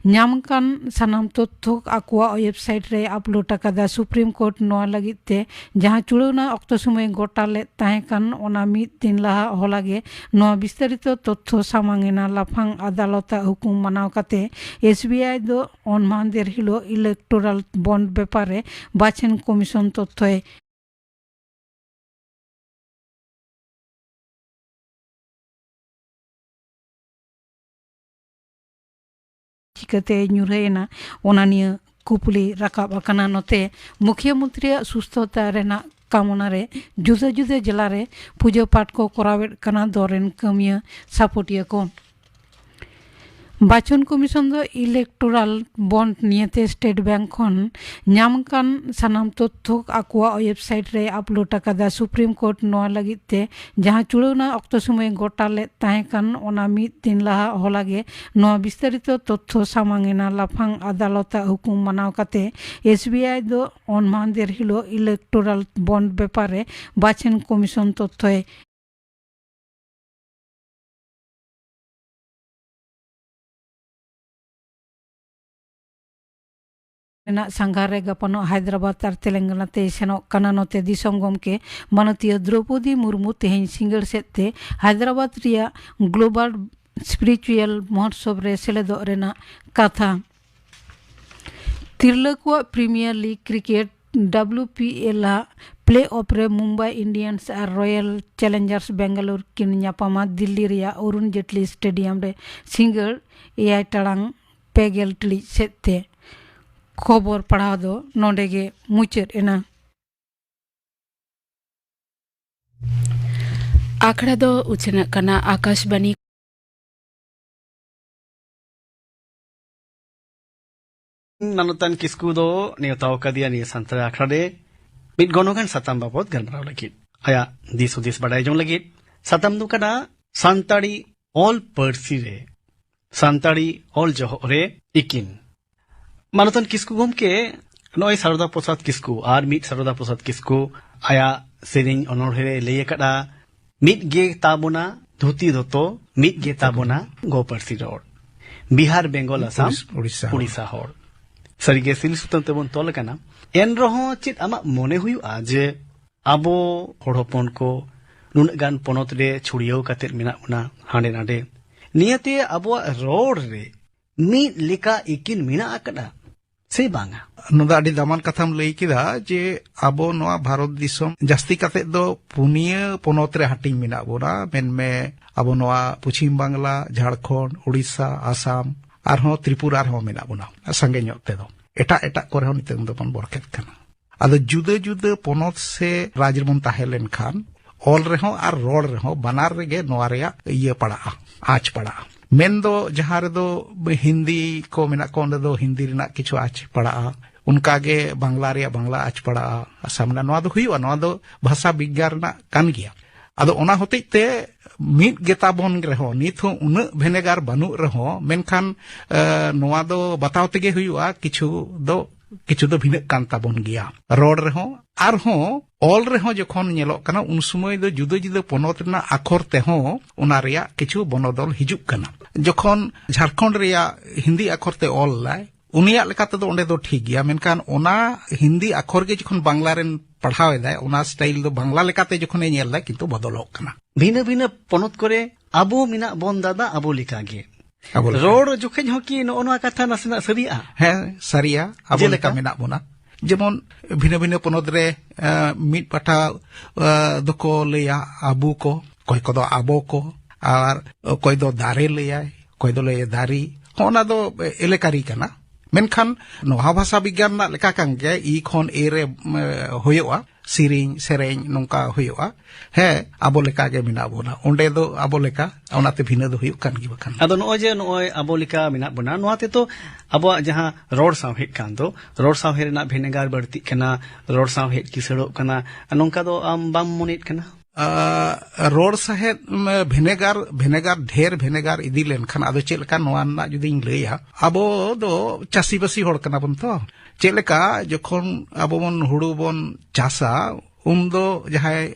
ᱧᱟᱢ ᱟᱠᱟᱱ ᱥᱟᱱᱟᱢ ᱛᱚᱛᱛᱷᱚ ᱟᱠᱚᱣᱟᱜ ᱳᱭᱮᱵᱥᱟᱭᱤᱴ ᱨᱮ ᱟᱯᱞᱳᱰ ᱟᱠᱟᱫᱟ᱾ ᱥᱩᱯᱨᱤᱢ ᱠᱳᱨᱴ ᱱᱚᱣᱟ ᱞᱟᱹᱜᱤᱫ ᱛᱮ ᱡᱟᱦᱟᱸ ᱪᱩᱲᱟᱹᱣᱱᱟ ᱚᱠᱛᱚ ᱥᱚᱢᱚᱭ ᱜᱚᱴᱟ ᱞᱮᱫ ᱛᱟᱦᱮᱸ ᱠᱟᱱ, ᱚᱱᱟ ᱢᱤᱫ ᱫᱤᱱ ᱞᱟᱦᱟ ᱦᱚᱞᱟ ᱜᱮ ᱱᱚᱣᱟ ᱵᱤᱥᱛᱟᱨᱤᱛᱚ ᱛᱚᱛᱛᱷᱚ ᱥᱟᱢᱟᱝ ᱮᱱᱟ᱾ ᱞᱟᱯᱷᱟᱝ ᱟᱫᱟᱞᱚᱛᱟᱜ ᱦᱩᱠᱩᱢ ᱢᱟᱱᱟᱣ ᱠᱟᱛᱮ ᱮᱥ ᱵᱤ ᱟᱭ ᱫᱚ ᱚᱱ ᱢᱟᱦᱫᱮᱨ ᱦᱤᱞᱳᱜ ᱤᱞᱮᱠᱴᱳᱨᱟᱞ ᱵᱚᱱᱰ ᱵᱮᱯᱟᱨ ᱨᱮ ᱵᱟᱪᱷᱚᱱ ᱠᱚᱢᱤᱥᱚᱱ ᱛᱚᱛᱛᱷᱚᱭ ᱪᱤᱠᱟᱹᱛᱮ ᱧᱩᱨᱦᱟᱹᱭᱮᱱᱟ, ᱚᱱᱟ ᱱᱤᱭᱟᱹ ᱠᱩᱯᱞᱤ ᱨᱟᱠᱟᱵ ᱟᱠᱟᱱᱟ᱾ ᱱᱚᱛᱮ ᱢᱩᱠᱷᱭᱚᱢᱚᱱᱛᱨᱤᱭᱟᱜ ᱥᱩᱥᱛᱷᱚᱛᱟ ᱨᱮᱱᱟᱜ ᱠᱟᱢᱚᱱᱟ ᱨᱮ ᱡᱩᱫᱟᱹ ᱡᱩᱫᱟᱹ ᱡᱮᱞᱟ ᱨᱮ ᱯᱩᱡᱟᱹ ᱯᱟᱴ ᱠᱚ ᱠᱚᱨᱟᱣᱮᱫ ᱠᱟᱱᱟ ᱫᱚᱞ ᱨᱮᱱ ᱠᱟᱹᱢᱤᱭᱟᱹ ᱥᱟᱯᱚᱴᱤᱭᱟᱹ ᱠᱚ᱾ ᱵᱟᱪᱷᱚᱱ ᱠᱚᱢᱤᱥᱚᱱ ᱫᱚ ᱤᱞᱮᱠᱴᱳᱨᱟᱞ ᱵᱚᱱᱰ ᱱᱤᱭᱮᱛᱮ ᱥᱴᱮᱴ ᱵᱮᱝᱠ ᱠᱷᱚᱱ ᱧᱟᱢ ᱟᱠᱟᱱ ᱥᱟᱱᱟᱢ ᱛᱚᱛᱛᱷᱚ ᱟᱠᱚᱣᱟᱜ ᱳᱭᱮᱵᱥᱟᱭᱤᱴ ᱨᱮ ᱟᱯᱞᱳᱰ ᱟᱠᱟᱫᱟ᱾ ᱥᱩᱯᱨᱤᱢ ᱠᱳᱨᱴ ᱱᱚᱣᱟ ᱞᱟᱹᱜᱤᱫ ᱛᱮ ᱡᱟᱦᱟᱸ ᱪᱩᱲᱟᱹᱣᱱᱟ ᱚᱠᱛᱚ ᱥᱚᱢᱚᱭ ᱜᱚᱴᱟ ᱞᱮᱫ ᱛᱟᱦᱮᱸ ᱠᱟᱱ, ᱚᱱᱟ ᱢᱤᱫ ᱫᱤᱱ ᱞᱟᱦᱟ ᱦᱚᱞᱟ ᱜᱮ ᱱᱚᱣᱟ ᱵᱤᱥᱛᱟᱨᱤᱛᱚ ᱛᱚᱛᱛᱷᱚ ᱥᱟᱢᱟᱝ ᱮᱱᱟ᱾ ᱞᱟᱯᱷᱟᱝ ᱟᱫᱟᱞᱚᱛᱟᱜ ᱦᱩᱠᱩᱢ ᱢᱟᱱᱟᱣ ᱠᱟᱛᱮ ᱮᱥᱵᱤᱟᱭ ᱫᱚ ᱚᱱ ᱢᱟᱦᱫᱮᱨ ᱦᱤᱞᱳᱜ ᱤᱞᱮᱠᱴᱳᱨᱟᱞ ᱵᱚᱱᱰ ᱵᱮᱯᱟᱨ ᱨᱮ ᱵᱟᱪᱷᱚᱱ ᱠᱚᱢᱤᱥᱚᱱ ᱛᱚᱛᱛᱷᱚᱭ ᱨᱮᱱᱟᱜ ᱥᱟᱸᱜᱷᱟᱨ ᱨᱮ ᱜᱟᱯᱟᱱᱚᱜ ᱦᱟᱭᱫᱨᱟᱵᱟᱫᱽ ᱟᱨ ᱛᱮᱞᱮᱝᱜᱟᱱᱟ ᱛᱮᱭ ᱥᱮᱱᱚᱜ ᱠᱟᱱᱟ᱾ ᱱᱚᱛᱮ ᱫᱤᱥᱚᱢ ᱜᱚᱢᱠᱮ ᱢᱟᱱᱚᱛᱤᱭᱟᱹ ᱫᱨᱚᱣᱯᱚᱫᱤ ᱢᱩᱨᱢᱩ ᱛᱮᱦᱮᱧ ᱥᱤᱸᱜᱟᱹᱲ ᱥᱮᱫ ᱛᱮ ᱦᱟᱭᱫᱨᱟᱵᱟᱫᱽ ᱨᱮᱭᱟᱜ ᱜᱞᱳᱵᱟᱞ ᱥᱯᱤᱨᱤᱪᱩᱭᱟᱞ ᱢᱚᱦᱳᱛᱥᱚᱵ ᱨᱮ ᱥᱮᱞᱮᱫᱚᱜ ᱨᱮᱱᱟᱜ ᱠᱟᱛᱷᱟ᱾ ᱛᱤᱨᱞᱟᱹ ᱠᱚᱣᱟᱜ ᱯᱨᱤᱢᱤᱭᱟᱨ ᱞᱤᱜᱽ ᱠᱨᱤᱠᱮᱴ, ᱰᱟᱵᱞᱤᱭᱩᱯᱤᱮᱞ ᱟᱜ ᱯᱞᱮ ᱚᱯᱷ ᱨᱮ ᱢᱩᱢᱵᱟᱭ ᱤᱱᱰᱤᱭᱟᱱᱥ ᱟᱨ ᱨᱚᱭᱟᱞ ᱪᱮᱞᱮᱧᱡᱟᱨᱥ ᱵᱮᱝᱜᱟᱞᱳᱨ ᱠᱤᱱ ᱧᱟᱯᱟᱢᱟ᱾ ᱫᱤᱞᱞᱤ ᱨᱮᱭᱟᱜ ᱚᱨᱩᱱ ᱡᱮᱴᱞᱤ ᱥᱴᱮᱰᱤᱭᱟᱢ ᱨᱮ ᱥᱤᱸᱜᱟᱹᱲ ᱮᱭᱟᱭ ᱴᱟᱲᱟᱝ ᱯᱮ ᱜᱮᱞ ᱴᱤᱲᱤᱡ ᱥᱮᱫ ᱛᱮ᱾ ᱠᱷᱚᱵᱚᱨ ᱯᱟᱲᱦᱟᱣ ᱫᱚ ᱱᱚᱰᱮ ᱜᱮ ᱢᱩᱪᱟᱹᱫ ᱮᱱᱟ᱾ ᱟᱠᱷᱲᱟ ᱫᱚ ᱩᱪᱷᱟᱹᱱᱚᱜ ᱠᱟᱱᱟ ᱟᱠᱟᱥᱵᱟᱱᱤ᱾ ᱢᱟᱱᱚᱛᱟᱱ ᱠᱤᱥᱠᱩ ᱫᱚ ᱱᱮᱣᱛᱟ ᱟᱠᱟᱫᱮᱭᱟ ᱱᱤᱭᱟᱹ ᱥᱟᱱᱛᱟᱲᱤ ᱟᱠᱷᱲᱟ ᱨᱮ ᱢᱤᱫ ᱜᱚᱱᱚᱝᱟᱱ ᱥᱟᱛᱟᱢ ᱵᱟᱵᱚᱛ ᱜᱟᱞᱢᱟᱨᱟᱣ ᱞᱟᱹᱜᱤᱫ᱾ ᱟᱭᱟᱜ ᱫᱤᱥ ᱦᱩᱫᱤᱥ ᱵᱟᱰᱟᱭ ᱡᱚᱝ ᱞᱟᱹᱜᱤᱫ ᱥᱟᱛᱟᱢ ᱫᱚ ᱠᱟᱱᱟ ᱥᱟᱱᱛᱟᱲᱤ ᱚᱞ ᱯᱟᱹᱨᱥᱤ ᱨᱮ ᱥᱟᱱᱛᱟᱲᱤ ᱚᱞ ᱡᱚᱦᱚᱜ ᱨᱮ ᱤᱠᱤᱱ᱾ ᱢᱟᱱᱚᱛᱟᱱ ᱠᱤᱥᱠᱩ ᱜᱚᱢᱠᱮ, ᱱᱚᱜᱼᱚᱭ ᱥᱟᱨᱚᱫᱟ ᱯᱨᱚᱥᱟᱫᱽ ᱠᱤᱥᱠᱩ, ᱟᱨ ᱢᱤᱫ ᱥᱟᱨᱚᱫᱟ ᱯᱨᱚᱥᱟᱫᱽ ᱠᱤᱥᱠᱩ ᱟᱭᱟᱜ ᱥᱮᱨᱮᱧ ᱚᱱᱚᱬᱦᱮ ᱨᱮ ᱞᱟᱹᱭ ᱟᱠᱟᱫᱼᱟ, "ᱢᱤᱫ ᱜᱮ ᱛᱟᱵᱚᱱᱟ ᱫᱷᱩᱛᱤ ᱫᱚᱛᱚ, ᱢᱤᱫ ᱜᱮ ᱛᱟᱵᱚᱱᱟ ᱜᱚ ᱯᱟᱹᱨᱥᱤ ᱨᱚᱲ, ᱵᱤᱦᱟᱨ ᱵᱮᱝᱜᱚᱞ ᱟᱥᱟᱢ ᱩᱲᱤᱥ-, ᱩᱲᱤᱥᱥᱟ ᱦᱚᱲ᱾ ᱩᱲᱤᱥᱥᱟ ᱦᱚᱲ᱾" ᱥᱟᱹᱨᱤᱜᱮ ᱥᱤᱞ ᱥᱩᱛᱟᱹᱢ ᱛᱮᱵᱚᱱ ᱛᱚᱞ ᱟᱠᱟᱱᱟ᱾ ᱮᱱ ᱨᱮᱦᱚᱸ ᱪᱮᱫ ᱟᱢᱟᱜ ᱢᱚᱱᱮ ᱦᱩᱭᱩᱜᱼᱟ ᱡᱮ ᱟᱵᱚ ᱦᱚᱲ ᱦᱚᱯᱚᱱ ᱠᱚ ᱱᱩᱱᱟᱹᱜ ᱜᱟᱱ ᱯᱚᱱᱚᱛ ᱨᱮ ᱪᱷᱩᱲᱭᱟᱹᱣ ᱠᱟᱛᱮᱫ ᱢᱮᱱᱟᱜ ᱵᱚᱱᱟ ᱦᱟᱸᱰᱮ ᱱᱟᱰᱮ, ᱱᱤᱭᱟᱹᱛᱮ ᱟᱵᱚᱣᱟᱜ ᱨᱚᱲ ᱨᱮ ᱢᱤᱫ ᱞᱮᱠᱟ ᱤᱠᱤᱱ ᱢᱮᱱᱟᱜ ᱟᱠᱟᱫᱟ ᱥᱮ ᱵᱟᱝᱟ? ᱱᱚᱣᱟ ᱫᱚ ᱟᱹᱰᱤ ᱫᱟᱢᱟᱱ ᱠᱟᱛᱷᱟᱢ ᱞᱟᱹᱭ ᱠᱮᱫᱟ ᱡᱮ ᱟᱵᱚ ᱱᱚᱣᱟ ᱵᱷᱟᱨᱚᱛ ᱫᱤᱥᱚᱢ ᱡᱟᱹᱥᱛᱤ ᱠᱟᱛᱮᱫ ᱫᱚ ᱯᱩᱱᱭᱟᱹ ᱯᱚᱱᱚᱛ ᱨᱮ ᱦᱟᱹᱴᱤᱧ ᱢᱮᱱᱟᱜ ᱵᱚᱱᱟ, ᱢᱮᱱᱢᱮ ᱟᱵᱚ ᱱᱚᱣᱟ ᱯᱚᱪᱷᱤᱢ ᱵᱟᱝᱞᱟ, ᱡᱷᱟᱲᱠᱷᱚᱸᱰ, ᱩᱲᱤᱥᱥᱟ, ᱟᱥᱟᱢ, ᱟᱨᱦᱚᱸ ᱛᱨᱤᱯᱩᱨᱟ ᱨᱮᱦᱚᱸ ᱢᱮᱱᱟᱜ ᱵᱚᱱᱟ ᱥᱟᱸᱜᱮ ᱧᱚᱜ ᱛᱮᱫᱚ᱾ ᱮᱴᱟᱜ ᱮᱴᱟᱜ ᱠᱚᱨᱮ ᱦᱚᱸ ᱱᱤᱛᱚᱝ ᱫᱚᱵᱚᱱ ᱵᱚᱨᱠᱮᱛ ᱠᱟᱱᱟ᱾ ᱟᱫᱚ ᱡᱩᱫᱟᱹ ᱡᱩᱫᱟᱹ ᱯᱚᱱᱚᱛ ᱥᱮ ᱨᱟᱡᱽ ᱨᱮᱵᱚᱱ ᱛᱟᱦᱮᱸ ᱞᱮᱱᱠᱷᱟᱱ ᱚᱞ ᱨᱮᱦᱚᱸ ᱟᱨ ᱨᱚᱲ ᱨᱮᱦᱚᱸ ᱵᱟᱱᱟᱨ ᱨᱮᱜᱮ ᱱᱚᱣᱟ ᱨᱮᱭᱟᱜ ᱤᱭᱟᱹ ᱯᱟᱲᱟᱜᱼᱟ, ᱟᱸᱪ ᱯᱟᱲᱟᱜᱼᱟ᱾ ᱢᱮᱱᱫᱚ ᱡᱟᱦᱟᱸ ᱨᱮᱫᱚ ᱦᱤᱱᱫᱤ ᱠᱚ ᱢᱮᱱᱟᱜ ᱠᱚᱣᱟ, ᱚᱸᱰᱮ ᱫᱚ ᱦᱤᱱᱫᱤ ᱨᱮᱱᱟᱜ ᱠᱤᱪᱷᱩ ᱟᱸᱪ ᱯᱟᱲᱟᱜᱼᱟ᱾ ᱚᱱᱠᱟᱜᱮ ᱵᱟᱝᱞᱟ ᱨᱮᱭᱟᱜ ᱵᱟᱝᱞᱟ ᱟᱸᱪ ᱯᱟᱲᱟᱜᱼᱟ ᱟᱥᱟᱢ ᱨᱮᱱᱟᱜ᱾ ᱱᱚᱣᱟ ᱫᱚ ᱦᱩᱭᱩᱜᱼᱟ, ᱱᱚᱣᱟ ᱫᱚ ᱵᱷᱟᱥᱟ ᱵᱤᱜᱽᱜᱟᱱ ᱨᱮᱱᱟᱜ ᱠᱟᱱ ᱜᱮᱭᱟ᱾ ᱟᱫᱚ ᱚᱱᱟ ᱦᱚᱛᱮᱡ ᱛᱮ ᱢᱤᱫ ᱜᱮᱛᱟ ᱵᱚᱱ ᱨᱮᱦᱚᱸ, ᱱᱤᱛ ᱦᱚᱸ ᱩᱱᱟᱹᱜ ᱵᱷᱮᱱᱮᱜᱟᱨ ᱵᱟᱹᱱᱩᱜ ᱨᱮᱦᱚᱸ, ᱢᱮᱱᱠᱷᱟᱱ, ᱮ, ᱱᱚᱣᱟ ᱫᱚ ᱵᱟᱛᱟᱣ ᱛᱮᱜᱮ ᱦᱩᱭᱩᱜᱼᱟ, ᱠᱤᱪᱷᱩ ᱫᱚ, ᱠᱤᱪᱷᱩ ᱫᱚ ᱵᱷᱤᱱᱟᱹᱜ ᱠᱟᱱ ᱛᱟᱵᱚᱱ ᱜᱮᱭᱟ ᱨᱚᱲ ᱨᱮᱦᱚᱸ᱾ ᱟᱨᱦᱚᱸ ᱚᱞ ᱨᱮᱦᱚᱸ ᱡᱚᱠᱷᱚᱱ ᱧᱮᱞᱚᱜ ᱠᱟᱱᱟ, ᱩᱱ ᱥᱚᱢᱚᱭ ᱫᱚ ᱡᱩᱫᱟᱹ ᱡᱩᱫᱟᱹ ᱯᱚᱱᱚᱛ ᱨᱮᱱᱟᱜ ᱟᱠᱷᱚᱨ ᱛᱮᱦᱚᱸ ᱚᱱᱟ ᱨᱮᱭᱟᱜ ᱠᱤᱪᱷᱩ ᱵᱚᱱᱚᱫᱚᱞ ᱦᱤᱡᱩᱜ ᱠᱟᱱᱟ᱾ ᱡᱚᱠᱷᱚᱱ ᱡᱷᱟᱲᱠᱷᱚᱸᱰ ᱨᱮᱭᱟᱜ ᱦᱤᱱᱫᱤ ᱟᱠᱷᱚᱨ ᱛᱮ ᱚᱞ ᱞᱟᱭ, ᱩᱱᱤᱭᱟᱜ ᱞᱮᱠᱟ ᱛᱮᱫᱚ ᱚᱸᱰᱮ ᱫᱚ ᱴᱷᱤᱠ ᱜᱮᱭᱟ, ᱢᱮᱱᱠᱷᱟᱱ ᱚᱱᱟ ᱦᱤᱱᱫᱤ ᱟᱠᱷᱚᱨ ᱜᱮ ᱡᱚᱠᱷᱚᱱ ᱵᱟᱝᱞᱟ ᱨᱮᱱ ᱯᱟᱲᱦᱟᱣ ᱮᱫᱟᱭ, ᱚᱱᱟ ᱥᱴᱟᱭᱤᱞ ᱫᱚ ᱵᱟᱝᱞᱟ ᱞᱮᱠᱟᱛᱮ ᱡᱚᱠᱷᱚᱱᱮ ᱧᱮᱞ ᱮᱫᱟ, ᱠᱤᱱᱛᱩ ᱵᱚᱫᱚᱞᱚᱜ ᱠᱟᱱᱟ᱾ ᱵᱷᱤᱱᱟᱹ ᱵᱷᱤᱱᱟᱹ ᱯᱚᱱᱚᱛ ᱠᱚᱨᱮ ᱟᱵᱚ ᱢᱮᱱᱟᱜ ᱵᱚᱱ ᱫᱟᱫᱟ ᱟᱵᱚ ᱞᱮᱠᱟᱜᱮ᱾ ᱟᱵᱚ ᱞᱮᱠᱟ᱾ ᱨᱚᱲ ᱡᱚᱠᱷᱮᱡ ᱦᱚᱸ ᱠᱤ ᱱᱚᱜᱼᱚ ᱱᱚᱣᱟ ᱠᱟᱛᱷᱟ ᱱᱟᱥᱮᱱᱟᱜ ᱥᱟᱹᱨᱤᱭᱟᱜᱼᱟ? ᱦᱮᱸ, ᱥᱟᱹᱨᱤᱭᱟ᱾ ᱟᱵᱚ ᱡᱮᱞᱮᱠᱟ? ᱞᱮᱠᱟ ᱢᱮᱱᱟᱜ ᱵᱚᱱᱟ᱾ ᱡᱮᱢᱚᱱ ᱵᱷᱤᱱᱟᱹ ᱵᱷᱤᱱᱟᱹ ᱯᱚᱱᱚᱛ ᱨᱮ, ᱮ, ᱢᱤᱫ ᱯᱟᱦᱴᱟ, ᱮ, ᱫᱚᱠᱚ ᱞᱟᱹᱭᱟ ᱟᱵᱚ ᱠᱚ, ᱚᱠᱚᱭ ᱠᱚᱫᱚ ᱟᱵᱚ ᱠᱚ, ᱟᱨ ᱚᱠᱚᱭ ᱫᱚ ᱫᱟᱨᱮ ᱞᱟᱹᱭᱟᱭ, ᱚᱠᱚᱭ ᱫᱚ ᱞᱟᱹᱭᱟ ᱫᱟᱨᱮ᱾ ᱦᱚᱸ, ᱚᱱᱟ ᱫᱚ ᱮᱞᱮᱠᱟᱨᱤ ᱠᱟᱱᱟ᱾ ᱢᱮᱱᱠᱷᱟᱱ ᱱᱚᱣᱟ ᱵᱷᱟᱥᱟ ᱵᱤᱜᱽᱜᱟᱱ ᱨᱮᱱᱟᱜ ᱞᱮᱠᱟ ᱠᱟᱱ ᱜᱮᱭᱟ, ᱤ ᱠᱷᱚᱱ ᱮ ᱨᱮ, ᱮ, ᱦᱩᱭᱩᱜᱼᱟ, ᱥᱮᱨᱮᱧ, ᱥᱮᱨᱮᱧ ᱱᱚᱝᱠᱟ ᱦᱩᱭᱩᱜᱼᱟ᱾ ᱦᱮᱸ, ᱟᱵᱚ ᱞᱮᱠᱟ ᱜᱮ ᱢᱮᱱᱟᱜ ᱵᱚᱱᱟ᱾ ᱚᱸᱰᱮ ᱫᱚ ᱟᱵᱚ ᱞᱮᱠᱟ, ᱚᱱᱟᱛᱮ ᱵᱷᱤᱱᱟᱹ ᱫᱚ ᱦᱩᱭᱩᱜ ᱠᱟᱱ ᱜᱮ ᱵᱟᱠᱷᱟᱱ᱾ ᱟᱫᱚ ᱱᱚᱜᱼᱚᱭ ᱡᱮ ᱱᱚᱜᱼᱚᱭ ᱟᱵᱚ ᱞᱮᱠᱟ ᱢᱮᱱᱟᱜ ᱵᱚᱱᱟ, ᱱᱚᱣᱟ ᱛᱮᱫᱚ ᱟᱵᱚᱣᱟᱜ ᱡᱟᱦᱟᱸ ᱨᱚᱲ ᱥᱟᱶᱦᱮᱫ ᱠᱟᱱ ᱫᱚ, ᱨᱚᱲ ᱥᱟᱶᱦᱮᱫ ᱨᱮᱱᱟᱜ ᱵᱷᱮᱱᱮᱜᱟᱨ ᱵᱟᱹᱲᱛᱤᱜ ᱠᱟᱱᱟ, ᱨᱚᱲ ᱥᱟᱶᱦᱮᱫ ᱠᱤᱥᱟᱹᱲᱚᱜ ᱠᱟᱱᱟ, ᱱᱚᱝᱠᱟ ᱫᱚ ᱟᱢ ᱵᱟᱢ ᱢᱚᱱᱮᱭᱮᱫ ᱠᱟᱱᱟ? ᱟ, ᱨᱚᱲ ᱥᱟᱶᱦᱮᱫ, ᱢ, ᱵᱷᱮᱱᱮᱜᱟᱨ, ᱵᱷᱮᱱᱮᱜᱟᱨ, ᱰᱷᱮᱨ ᱵᱷᱮᱱᱮᱜᱟᱨ ᱤᱫᱤ ᱞᱮᱱᱠᱷᱟᱱ, ᱟᱫᱚ ᱪᱮᱫ ᱞᱮᱠᱟ ᱱᱚᱣᱟ ᱨᱮᱱᱟᱜ ᱡᱩᱫᱤᱧ ᱞᱟᱹᱭᱟ, ᱟᱵᱚ ᱫᱚ ᱪᱟᱹᱥᱤᱵᱟᱹᱥᱤ ᱦᱚᱲ ᱠᱟᱱᱟ ᱵᱚᱱ ᱛᱚ᱾ ᱪᱮᱫ ᱞᱮᱠᱟ ᱡᱚᱠᱷᱚᱱ ᱟᱵᱚ ᱵᱚᱱ ᱦᱩᱲᱩ ᱵᱚᱱ ᱪᱟᱥᱟ, ᱩᱱ ᱫᱚ ᱡᱟᱦᱟᱸᱭ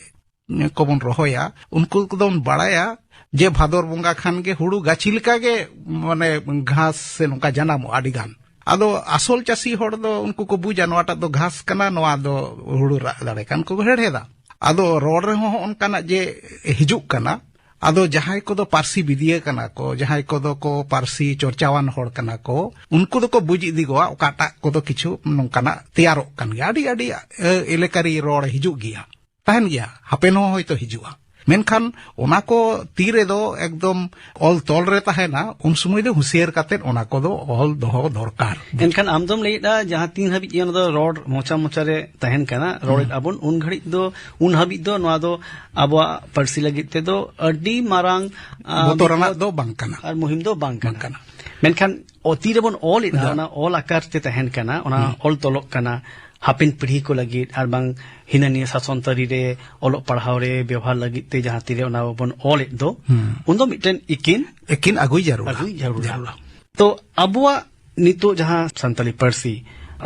ᱠᱚᱵᱚᱱ ᱨᱚᱦᱚᱭᱟ, ᱩᱱᱠᱩ ᱠᱚᱫᱚ ᱵᱚᱱ ᱵᱟᱲᱟᱭᱟ ᱡᱮ ᱵᱷᱟᱫᱚᱨ ᱵᱚᱸᱜᱟ ᱠᱷᱟᱱ ᱜᱮ ᱦᱩᱲᱩ ᱜᱟᱹᱪᱷᱤ ᱞᱮᱠᱟ ᱜᱮ, ᱢᱟᱱᱮ, ᱜᱷᱟᱥ ᱥᱮ ᱱᱚᱝᱠᱟ ᱡᱟᱱᱟᱢᱚᱜᱼᱟ ᱟᱹᱰᱤ ᱜᱟᱱ᱾ ᱟᱫᱚ ᱟᱥᱚᱞ ᱪᱟᱹᱥᱤ ᱦᱚᱲ ᱫᱚ ᱩᱱᱠᱩ ᱠᱚ ᱵᱩᱡᱟ ᱱᱚᱣᱟᱴᱟᱜ ᱫᱚ ᱜᱷᱟᱥ ᱠᱟᱱᱟ, ᱱᱚᱣᱟ ᱫᱚ ᱦᱩᱲᱩ ᱨᱟᱜ ᱫᱟᱲᱮ ᱠᱟᱱ ᱠᱚ ᱦᱮᱲᱦᱮᱫᱟ᱾ ᱟᱫᱚ ᱨᱚᱲ ᱨᱮᱦᱚᱸ ᱦᱚᱸ ᱚᱱᱠᱟᱱᱟᱜ ᱡᱮ ᱦᱤᱡᱩᱜ ᱠᱟᱱᱟ, ᱟᱫᱚ ᱡᱟᱦᱟᱸᱭ ᱠᱚᱫᱚ ᱯᱟᱹᱨᱥᱤ ᱵᱤᱫᱤᱭᱟᱹ ᱠᱟᱱᱟ ᱠᱚ, ᱡᱟᱦᱟᱸᱭ ᱠᱚᱫᱚ ᱠᱚ ᱯᱟᱹᱨᱥᱤ ᱪᱚᱨᱪᱟᱣᱟᱱ ᱦᱚᱲ ᱠᱟᱱᱟ ᱠᱚ, ᱩᱱᱠᱩ ᱫᱚᱠᱚ ᱵᱩᱡᱽ ᱤᱫᱤ ᱜᱚᱣᱟ ᱚᱠᱟᱴᱟᱜ ᱠᱚᱫᱚ ᱠᱤᱪᱷᱩ ᱱᱚᱝᱠᱟᱱᱟᱜ ᱛᱮᱭᱟᱨᱚᱜ ᱠᱟᱱ ᱜᱮᱭᱟ᱾ ᱟᱹᱰᱤ, ᱟᱹᱰᱤ, ᱮ, ᱮᱞᱮᱠᱟᱨᱤ ᱨᱚᱲ ᱦᱤᱡᱩᱜ ᱜᱮᱭᱟ, ᱛᱟᱦᱮᱱ ᱜᱮᱭᱟ, ᱦᱟᱯᱮᱱ ᱦᱚᱸ ᱦᱚᱭᱛᱳ ᱦᱤᱡᱩᱜᱼᱟ᱾ ᱢᱮᱱᱠᱷᱟᱱ ᱚᱱᱟ ᱠᱚ ᱛᱤ ᱨᱮᱫᱚ ᱮᱠᱫᱚᱢ ᱚᱞ ᱛᱚᱞ ᱨᱮ ᱛᱟᱦᱮᱱᱟ, ᱩᱱ ᱥᱚᱢᱚᱭ ᱫᱚ ᱦᱩᱸᱥᱤᱭᱟᱹᱨ ᱠᱟᱛᱮ ᱚᱱᱟ ᱠᱚᱫᱚ ᱚᱞ ᱫᱚᱦᱚ ᱫᱚᱨᱠᱟᱨ᱾ ᱮᱱᱠᱷᱟᱱ ᱟᱢ ᱫᱚᱢ ᱞᱟᱹᱭᱮᱫᱼᱟ, ᱡᱟᱦᱟᱸ ᱛᱤᱱ ᱦᱟᱹᱵᱤᱡ ᱚᱱᱟ ᱫᱚ ᱨᱚᱲ ᱢᱚᱪᱟ ᱢᱚᱪᱟ ᱨᱮ ᱛᱟᱦᱮᱱ ᱠᱟᱱᱟ, ᱨᱚᱲᱮᱫ ᱟᱵᱚᱱ, ᱩᱱ ᱜᱷᱟᱹᱲᱤᱡ ᱫᱚ, ᱩᱱ ᱦᱟᱹᱵᱤᱡ ᱫᱚ ᱱᱚᱣᱟ ᱫᱚ ᱟᱵᱚᱣᱟᱜ ᱯᱟᱹᱨᱥᱤ ᱞᱟᱹᱜᱤᱫ ᱛᱮᱫᱚ ᱟᱹᱰᱤ ᱢᱟᱨᱟᱝ, ᱟ, ᱵᱚᱛᱚᱨᱟᱱᱟᱜ ᱵᱤᱯᱚᱫ ᱫᱚ ᱵᱟᱝ ᱠᱟᱱᱟ᱾ ᱟᱨ ᱢᱩᱦᱤᱢ ᱫᱚ ᱵᱟᱝ ᱠᱟᱱᱟ᱾ ᱵᱟᱝ ᱠᱟᱱᱟ᱾ ᱢᱮᱱᱠᱷᱟᱱ ᱚ-, ᱛᱤ ᱨᱮᱵᱚᱱ ᱚᱞ ᱮᱫᱟ, ᱚᱱᱟ ᱚᱞ ᱟᱠᱟᱨ ᱛᱮ ᱛᱟᱦᱮᱱ ᱠᱟᱱᱟ, ᱚᱱᱟ ᱚᱞ ᱛᱚᱞᱚᱜ ᱠᱟᱱᱟ, ᱦᱟᱯᱮᱱ ᱯᱤᱲᱦᱤ ᱠᱚ ᱞᱟᱹᱜᱤᱫ ᱟᱨ ᱵᱟᱝ ᱦᱤᱱᱟᱹ ᱱᱤᱭᱟᱹ ᱥᱟᱥᱚᱱ ᱛᱟᱹᱨᱤ ᱨᱮ ᱚᱞᱚᱜ ᱯᱟᱲᱦᱟᱣ ᱨᱮ ᱵᱮᱣᱦᱟᱨ ᱞᱟᱹᱜᱤᱫ ᱛᱮ ᱡᱟᱦᱟᱸ ᱛᱤᱨᱮ ᱚᱱᱟ ᱵᱚᱱ ᱚᱞᱮᱫ ᱫᱚ, ᱦᱩᱸ᱾ ᱩᱱᱫᱚ ᱢᱤᱫᱴᱮᱱ ᱤᱠᱤᱱ ᱮᱠᱤᱱ ᱟᱹᱜᱩᱭ ᱡᱟᱹᱨᱩᱲᱟ᱾ ᱟᱹᱜᱩᱭ ᱡᱟᱹᱨᱩᱲᱟ᱾ ᱡᱟᱹᱨᱩᱲᱟ᱾ ᱛᱚ ᱟᱵᱚᱣᱟᱜ ᱱᱤᱛᱚᱜ ᱡᱟᱦᱟᱸ ᱥᱟᱱᱛᱟᱲᱤ ᱯᱟᱹᱨᱥᱤ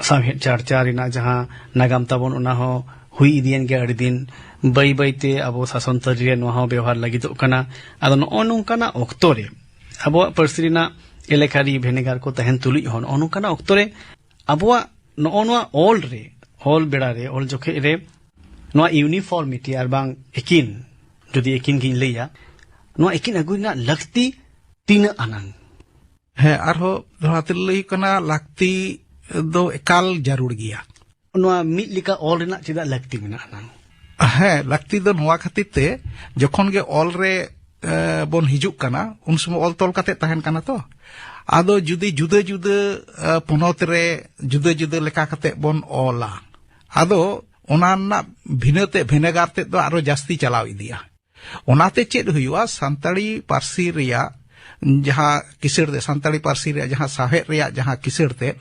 ᱥᱟᱶᱦᱮᱫ ᱪᱟᱨᱪᱟ ᱨᱮᱱᱟᱜ ᱡᱟᱦᱟᱸ ᱱᱟᱜᱟᱢ ᱛᱟᱵᱚᱱ, ᱚᱱᱟ ᱦᱚᱸ ᱦᱩᱭ ᱤᱫᱤᱭᱮᱱ ᱜᱮᱭᱟ ᱟᱹᱰᱤ ᱫᱤᱱ᱾ ᱵᱟᱹᱭ ᱵᱟᱹᱭ ᱛᱮ ᱟᱵᱚ ᱥᱟᱥᱚᱱ ᱛᱟᱹᱨᱤ ᱨᱮ ᱱᱚᱣᱟ ᱦᱚᱸ ᱵᱮᱣᱦᱟᱨ ᱞᱟᱹᱜᱤᱫᱚᱜ ᱠᱟᱱᱟ᱾ ᱟᱫᱚ ᱱᱚᱜᱼᱚ ᱱᱚᱝᱠᱟᱱᱟᱜ ᱚᱠᱛᱚ ᱨᱮ ᱟᱵᱚᱣᱟᱜ ᱯᱟᱹᱨᱥᱤ ᱨᱮᱱᱟᱜ ᱮᱞᱮᱠᱟᱨᱤ ᱵᱷᱮᱱᱮᱜᱟᱨ ᱠᱚ ᱛᱟᱦᱮᱱ ᱛᱩᱞᱩᱡ ᱦᱚᱸ, ᱱᱚᱜᱼᱚ ᱱᱚᱝᱠᱟᱱᱟᱜ ᱚᱠᱛᱚ ᱨᱮ ᱟᱵᱚᱣᱟᱜ ᱱᱚᱜᱼᱚ ᱱᱚᱣᱟ ᱚᱞ ᱨᱮ, ᱚᱞ ᱵᱮᱲᱟ ᱨᱮ, ᱚᱞ ᱡᱚᱠᱷᱮᱡ ᱨᱮ ᱱᱚᱣᱟ ᱤᱭᱩᱱᱤᱯᱷᱚᱨᱢᱤᱴᱤ ᱟᱨ ᱵᱟᱝ ᱮᱠᱤᱱ, ᱡᱩᱫᱤ ᱮᱠᱤᱱ ᱜᱤᱧ ᱞᱟᱹᱭᱟ, ᱱᱚᱣᱟ ᱮᱠᱤᱱ ᱟᱹᱜᱩ ᱨᱮᱱᱟᱜ ᱞᱟᱹᱠᱛᱤ ᱛᱤᱱᱟᱹᱜ ᱟᱱᱟᱝ? ᱦᱮᱸ, ᱟᱨᱦᱚᱸ ᱫᱚᱦᱲᱟ ᱛᱮ ᱞᱟᱹᱭ ᱦᱩᱭᱩᱜ ᱠᱟᱱᱟ, ᱞᱟᱹᱠᱛᱤ ᱫᱚ ᱮᱠᱟᱞ ᱡᱟᱹᱨᱩᱲ ᱜᱮᱭᱟ᱾ ᱱᱚᱣᱟ ᱢᱤᱫ ᱞᱮᱠᱟ ᱚᱞ ᱨᱮᱱᱟᱜ ᱪᱮᱫᱟᱜ ᱞᱟᱹᱠᱛᱤ ᱢᱮᱱᱟᱜᱼᱟ ᱱᱟᱝ? ᱦᱮᱸ, ᱞᱟᱹᱠᱛᱤ ᱫᱚ ᱱᱚᱣᱟ ᱠᱷᱟᱹᱛᱤᱨ ᱛᱮ, ᱡᱚᱠᱷᱚᱱ ᱜᱮ ᱚᱞ ᱨᱮ, ᱮ, ᱵᱚᱱ ᱦᱤᱡᱩᱜ ᱠᱟᱱᱟ, ᱩᱱ ᱥᱚᱢᱚᱭ ᱚᱞ ᱛᱚᱞ ᱠᱟᱛᱮ ᱛᱟᱦᱮᱱ ᱠᱟᱱᱟ ᱛᱚ᱾ ᱟᱫᱚ ᱡᱩᱫᱤ ᱡᱩᱫᱟᱹ ᱡᱩᱫᱟᱹ, ᱮ, ᱯᱚᱱᱚᱛ ᱨᱮ ᱡᱩᱫᱟᱹ ᱡᱩᱫᱟᱹ ᱞᱮᱠᱟ ᱠᱟᱛᱮ ᱵᱚᱱ ᱚᱞᱟ, ᱟᱫᱚ ᱚᱱᱟ ᱨᱮᱱᱟᱜ ᱵᱷᱤᱱᱟᱹ ᱛᱮ ᱵᱷᱮᱱᱮᱜᱟᱨ ᱛᱮᱫ ᱫᱚ ᱟᱨᱚ ᱡᱟᱹᱥᱛᱤ ᱪᱟᱞᱟᱣ ᱤᱫᱤᱜᱼᱟ᱾ ᱚᱱᱟᱛᱮ ᱪᱮᱫ ᱦᱩᱭᱩᱜᱼᱟ, ᱥᱟᱱᱛᱟᱲᱤ ᱯᱟᱹᱨᱥᱤ ᱨᱮᱭᱟᱜ ᱡᱟᱦᱟᱸ ᱠᱤᱥᱟᱹᱬ ᱛᱮ, ᱥᱟᱱᱛᱟᱲᱤ ᱯᱟᱹᱨᱥᱤ ᱨᱮᱭᱟᱜ ᱡᱟᱦᱟᱸ ᱥᱟᱶᱦᱮᱫ ᱨᱮᱭᱟᱜ ᱡᱟᱦᱟᱸ ᱠᱤᱥᱟᱹᱬ ᱛᱮᱫ,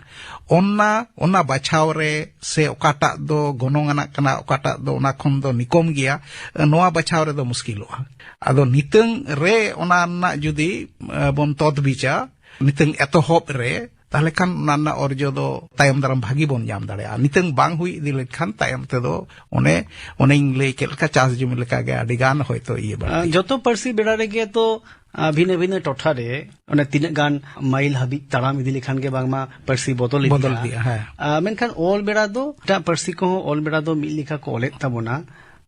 ᱚᱱᱟ, ᱚᱱᱟ ᱵᱟᱪᱷᱟᱣ ᱨᱮ ᱥᱮ ᱚᱠᱟᱴᱟᱜ ᱫᱚ ᱜᱚᱱᱚᱝ ᱟᱱᱟᱜ ᱠᱟᱱᱟ, ᱚᱠᱟᱴᱟᱜ ᱫᱚ ᱚᱱᱟ ᱠᱷᱚᱱ ᱫᱚ ᱱᱤᱠᱚᱢ ᱜᱮᱭᱟ, ᱱᱚᱣᱟ ᱵᱟᱪᱷᱟᱣ ᱨᱮᱫᱚ ᱢᱩᱥᱠᱤᱞᱚᱜᱼᱟ᱾ ᱟᱫᱚ ᱱᱤᱛᱟᱹᱝ ᱨᱮ ᱚᱱᱟ ᱨᱮᱱᱟᱜ ᱡᱩᱫᱤ, ᱮ, ᱵᱚᱱ ᱛᱚᱛᱵᱤᱪᱟ, ᱱᱤᱛᱟᱹᱝ ᱮᱛᱚᱦᱚᱵ ᱨᱮ, ᱛᱟᱦᱞᱮ ᱠᱷᱟᱱ ᱚᱱᱟ ᱨᱮᱱᱟᱜ ᱚᱨᱡᱚ ᱫᱚ ᱛᱟᱭᱚᱢ ᱫᱟᱨᱟᱢ ᱵᱷᱟᱹᱜᱤ ᱵᱚᱱ ᱧᱟᱢ ᱫᱟᱲᱮᱭᱟᱜᱼᱟ᱾ ᱱᱤᱛᱟᱹᱝ ᱵᱟᱝ ᱦᱩᱭ ᱤᱫᱤ ᱞᱮᱱᱠᱷᱟᱱ ᱛᱟᱭᱚᱢ ᱛᱮᱫᱚ ᱚᱱᱮ, ᱚᱱᱮᱧ ᱞᱟᱹᱭ ᱠᱮᱫ ᱞᱮᱠᱟ, ᱪᱟᱥ ᱡᱩᱢᱤ ᱞᱮᱠᱟᱜᱮ ᱟᱹᱰᱤ ᱜᱟᱱ ᱦᱚᱭᱛᱳ ᱤᱭᱟᱹ ᱵᱟᱹᱲᱛᱤ᱾ ᱡᱚᱛᱚ ᱯᱟᱹᱨᱥᱤ ᱵᱮᱲᱟ ᱨᱮᱜᱮ ᱛᱚ, ᱟ, ᱵᱷᱤᱱᱟᱹ ᱵᱷᱤᱱᱟᱹ ᱴᱚᱴᱷᱟ ᱨᱮ ᱚᱱᱮ ᱛᱤᱱᱟᱹᱜ ᱜᱟᱱ ᱢᱟᱭᱤᱞ ᱦᱟᱹᱵᱤᱡ ᱛᱟᱲᱟᱢ ᱤᱫᱤ ᱞᱮᱠᱷᱟᱱ ᱜᱮ ᱵᱟᱝᱢᱟ ᱯᱟᱹᱨᱥᱤ ᱵᱚᱫᱚᱞ ᱤᱫᱤᱜᱼᱟ᱾ ᱵᱚᱫᱚᱞ ᱤᱫᱤᱜᱼᱟ, ᱦᱮᱸ᱾ ᱟ, ᱢᱮᱱᱠᱷᱟᱱ ᱚᱞ ᱵᱮᱲᱟ ᱫᱚ ᱮᱴᱟᱜ ᱯᱟᱹᱨᱥᱤ ᱠᱚᱦᱚᱸ ᱚᱞ ᱵᱮᱲᱟ ᱫᱚ ᱢᱤᱫ ᱞᱮᱠᱟ ᱠᱚ ᱚᱞᱮᱫ ᱛᱟᱵᱚᱱᱟ᱾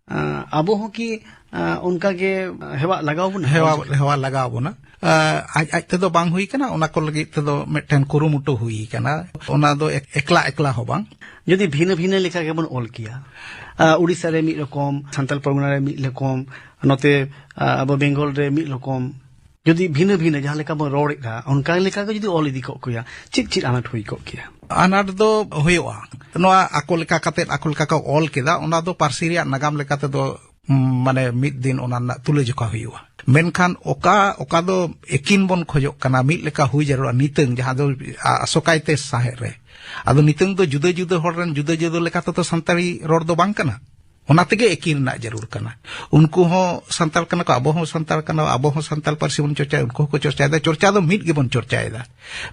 ᱟ, ᱟᱵᱚ ᱦᱚᱸ ᱠᱤ, ᱟ, ᱚᱱᱠᱟ ᱜᱮ ᱦᱮᱣᱟ ᱞᱟᱜᱟᱣ ᱵᱚᱱᱟ? ᱦᱮᱣᱟ, ᱦᱮᱣᱟ ᱞᱟᱜᱟᱣ ᱵᱚᱱᱟ᱾ ᱟ, ᱟᱡ, ᱟᱡ ᱛᱮᱫᱚ ᱵᱟᱝ ᱦᱩᱭ ᱠᱟᱱᱟ, ᱚᱱᱟ ᱠᱚ ᱞᱟᱹᱜᱤᱫ ᱛᱮᱫᱚ ᱢᱤᱫᱴᱮᱱ ᱠᱩᱨᱩᱢᱩᱴᱩ ᱦᱩᱭ ᱠᱟᱱᱟ᱾ ᱚᱱᱟ ᱫᱚ ᱮᱠ-, ᱮᱠᱞᱟ, ᱮᱠᱞᱟ ᱦᱚᱸ ᱵᱟᱝ᱾ ᱡᱩᱫᱤ ᱵᱷᱤᱱᱟᱹ ᱵᱷᱤᱱᱟᱹ ᱞᱮᱠᱟ ᱜᱮᱵᱚᱱ ᱚᱞ ᱠᱮᱭᱟ, ᱟ, ᱩᱲᱤᱥᱥᱟ ᱨᱮ ᱢᱤᱫ ᱨᱚᱠᱚᱢ, ᱥᱟᱱᱛᱟᱲ ᱯᱚᱨᱜᱚᱱᱟ ᱨᱮ ᱢᱤᱫ ᱨᱚᱠᱚᱢ, ᱱᱚᱛᱮ ᱟᱵᱚ ᱵᱮᱝᱜᱚᱞ ᱨᱮ ᱢᱤᱫ ᱨᱚᱠᱚᱢ, ᱡᱩᱫᱤ ᱵᱷᱤᱱᱟᱹ ᱵᱷᱤᱱᱟᱹ ᱡᱟᱦᱟᱸ ᱞᱮᱠᱟ ᱵᱚᱱ ᱨᱚᱲᱮᱫᱼᱟ, ᱚᱱᱠᱟ ᱞᱮᱠᱟ ᱜᱮ ᱡᱩᱫᱤ ᱚᱞ ᱤᱫᱤ ᱠᱚᱜ ᱠᱮᱭᱟ, ᱪᱮᱫ ᱪᱮᱫ ᱟᱱᱟᱴ ᱦᱩᱭ ᱠᱚᱜ ᱠᱮᱭᱟ? ᱟᱱᱟᱴ ᱫᱚ ᱦᱩᱭᱩᱜᱼᱟ᱾ ᱱᱚᱣᱟ ᱟᱠᱚ ᱞᱮᱠᱟ ᱠᱟᱛᱮᱫ, ᱟᱠᱚ ᱞᱮᱠᱟ ᱠᱚ ᱚᱞ ᱠᱮᱫᱟ, ᱚᱱᱟ ᱫᱚ ᱯᱟᱹᱨᱥᱤ ᱨᱮᱭᱟᱜ ᱱᱟᱜᱟᱢ ᱞᱮᱠᱟ ᱛᱮᱫᱚ, ᱩᱢ, ᱢᱟᱱᱮ, ᱢᱤᱫ ᱫᱤᱱ ᱚᱱᱟ ᱨᱮᱱᱟᱜ ᱛᱩᱞᱟᱹᱡᱚᱠᱷᱟ ᱦᱩᱭᱩᱜᱼᱟ᱾ ᱢᱮᱱᱠᱷᱟᱱ ᱚᱠᱟ, ᱚᱠᱟ ᱫᱚ ᱮᱠᱤᱱ ᱵᱚᱱ ᱠᱷᱚᱡᱚᱜ ᱠᱟᱱᱟ, ᱢᱤᱫ ᱞᱮᱠᱟ ᱦᱩᱭ ᱡᱟᱹᱨᱩᱲᱟ ᱱᱤᱛᱟᱹᱝ, ᱡᱟᱦᱟᱸ ᱫᱚ ᱟᱥᱚᱠᱟᱭᱛᱮ ᱥᱟᱶᱦᱮᱫ ᱨᱮ᱾ ᱟᱫᱚ ᱱᱤᱛᱟᱹᱝ ᱫᱚ ᱡᱩᱫᱟᱹ ᱡᱩᱫᱟᱹ ᱦᱚᱲ ᱨᱮᱱ ᱡᱩᱫᱟᱹ ᱡᱩᱫᱟᱹ ᱞᱮᱠᱟ ᱛᱮᱫᱚ ᱥᱟᱱᱛᱟᱲᱤ ᱨᱚᱲ ᱫᱚ ᱵᱟᱝ ᱠᱟᱱᱟ᱾ ᱚᱱᱟ ᱛᱮᱜᱮ ᱮᱠᱤᱱ ᱨᱮᱱᱟᱜ ᱡᱟᱹᱨᱩᱲ ᱠᱟᱱᱟ᱾ ᱩᱱᱠᱩ ᱦᱚᱸ ᱥᱟᱱᱛᱟᱲ ᱠᱟᱱᱟ ᱠᱚ, ᱟᱵᱚ ᱦᱚᱸ ᱥᱟᱱᱛᱟᱲ ᱠᱟᱱᱟ, ᱟᱵᱚ ᱦᱚᱸ ᱥᱟᱱᱛᱟᱲ ᱯᱟᱹᱨᱥᱤ ᱵᱚᱱ ᱪᱚᱨᱪᱟᱭᱟ, ᱩᱱᱠᱩ ᱦᱚᱸᱠᱚ ᱪᱚᱨᱪᱟᱭᱮᱫᱟ, ᱪᱚᱨᱪᱟ ᱫᱚ ᱢᱤᱫ ᱜᱮᱵᱚᱱ ᱪᱚᱨᱪᱟᱭᱮᱫᱟ᱾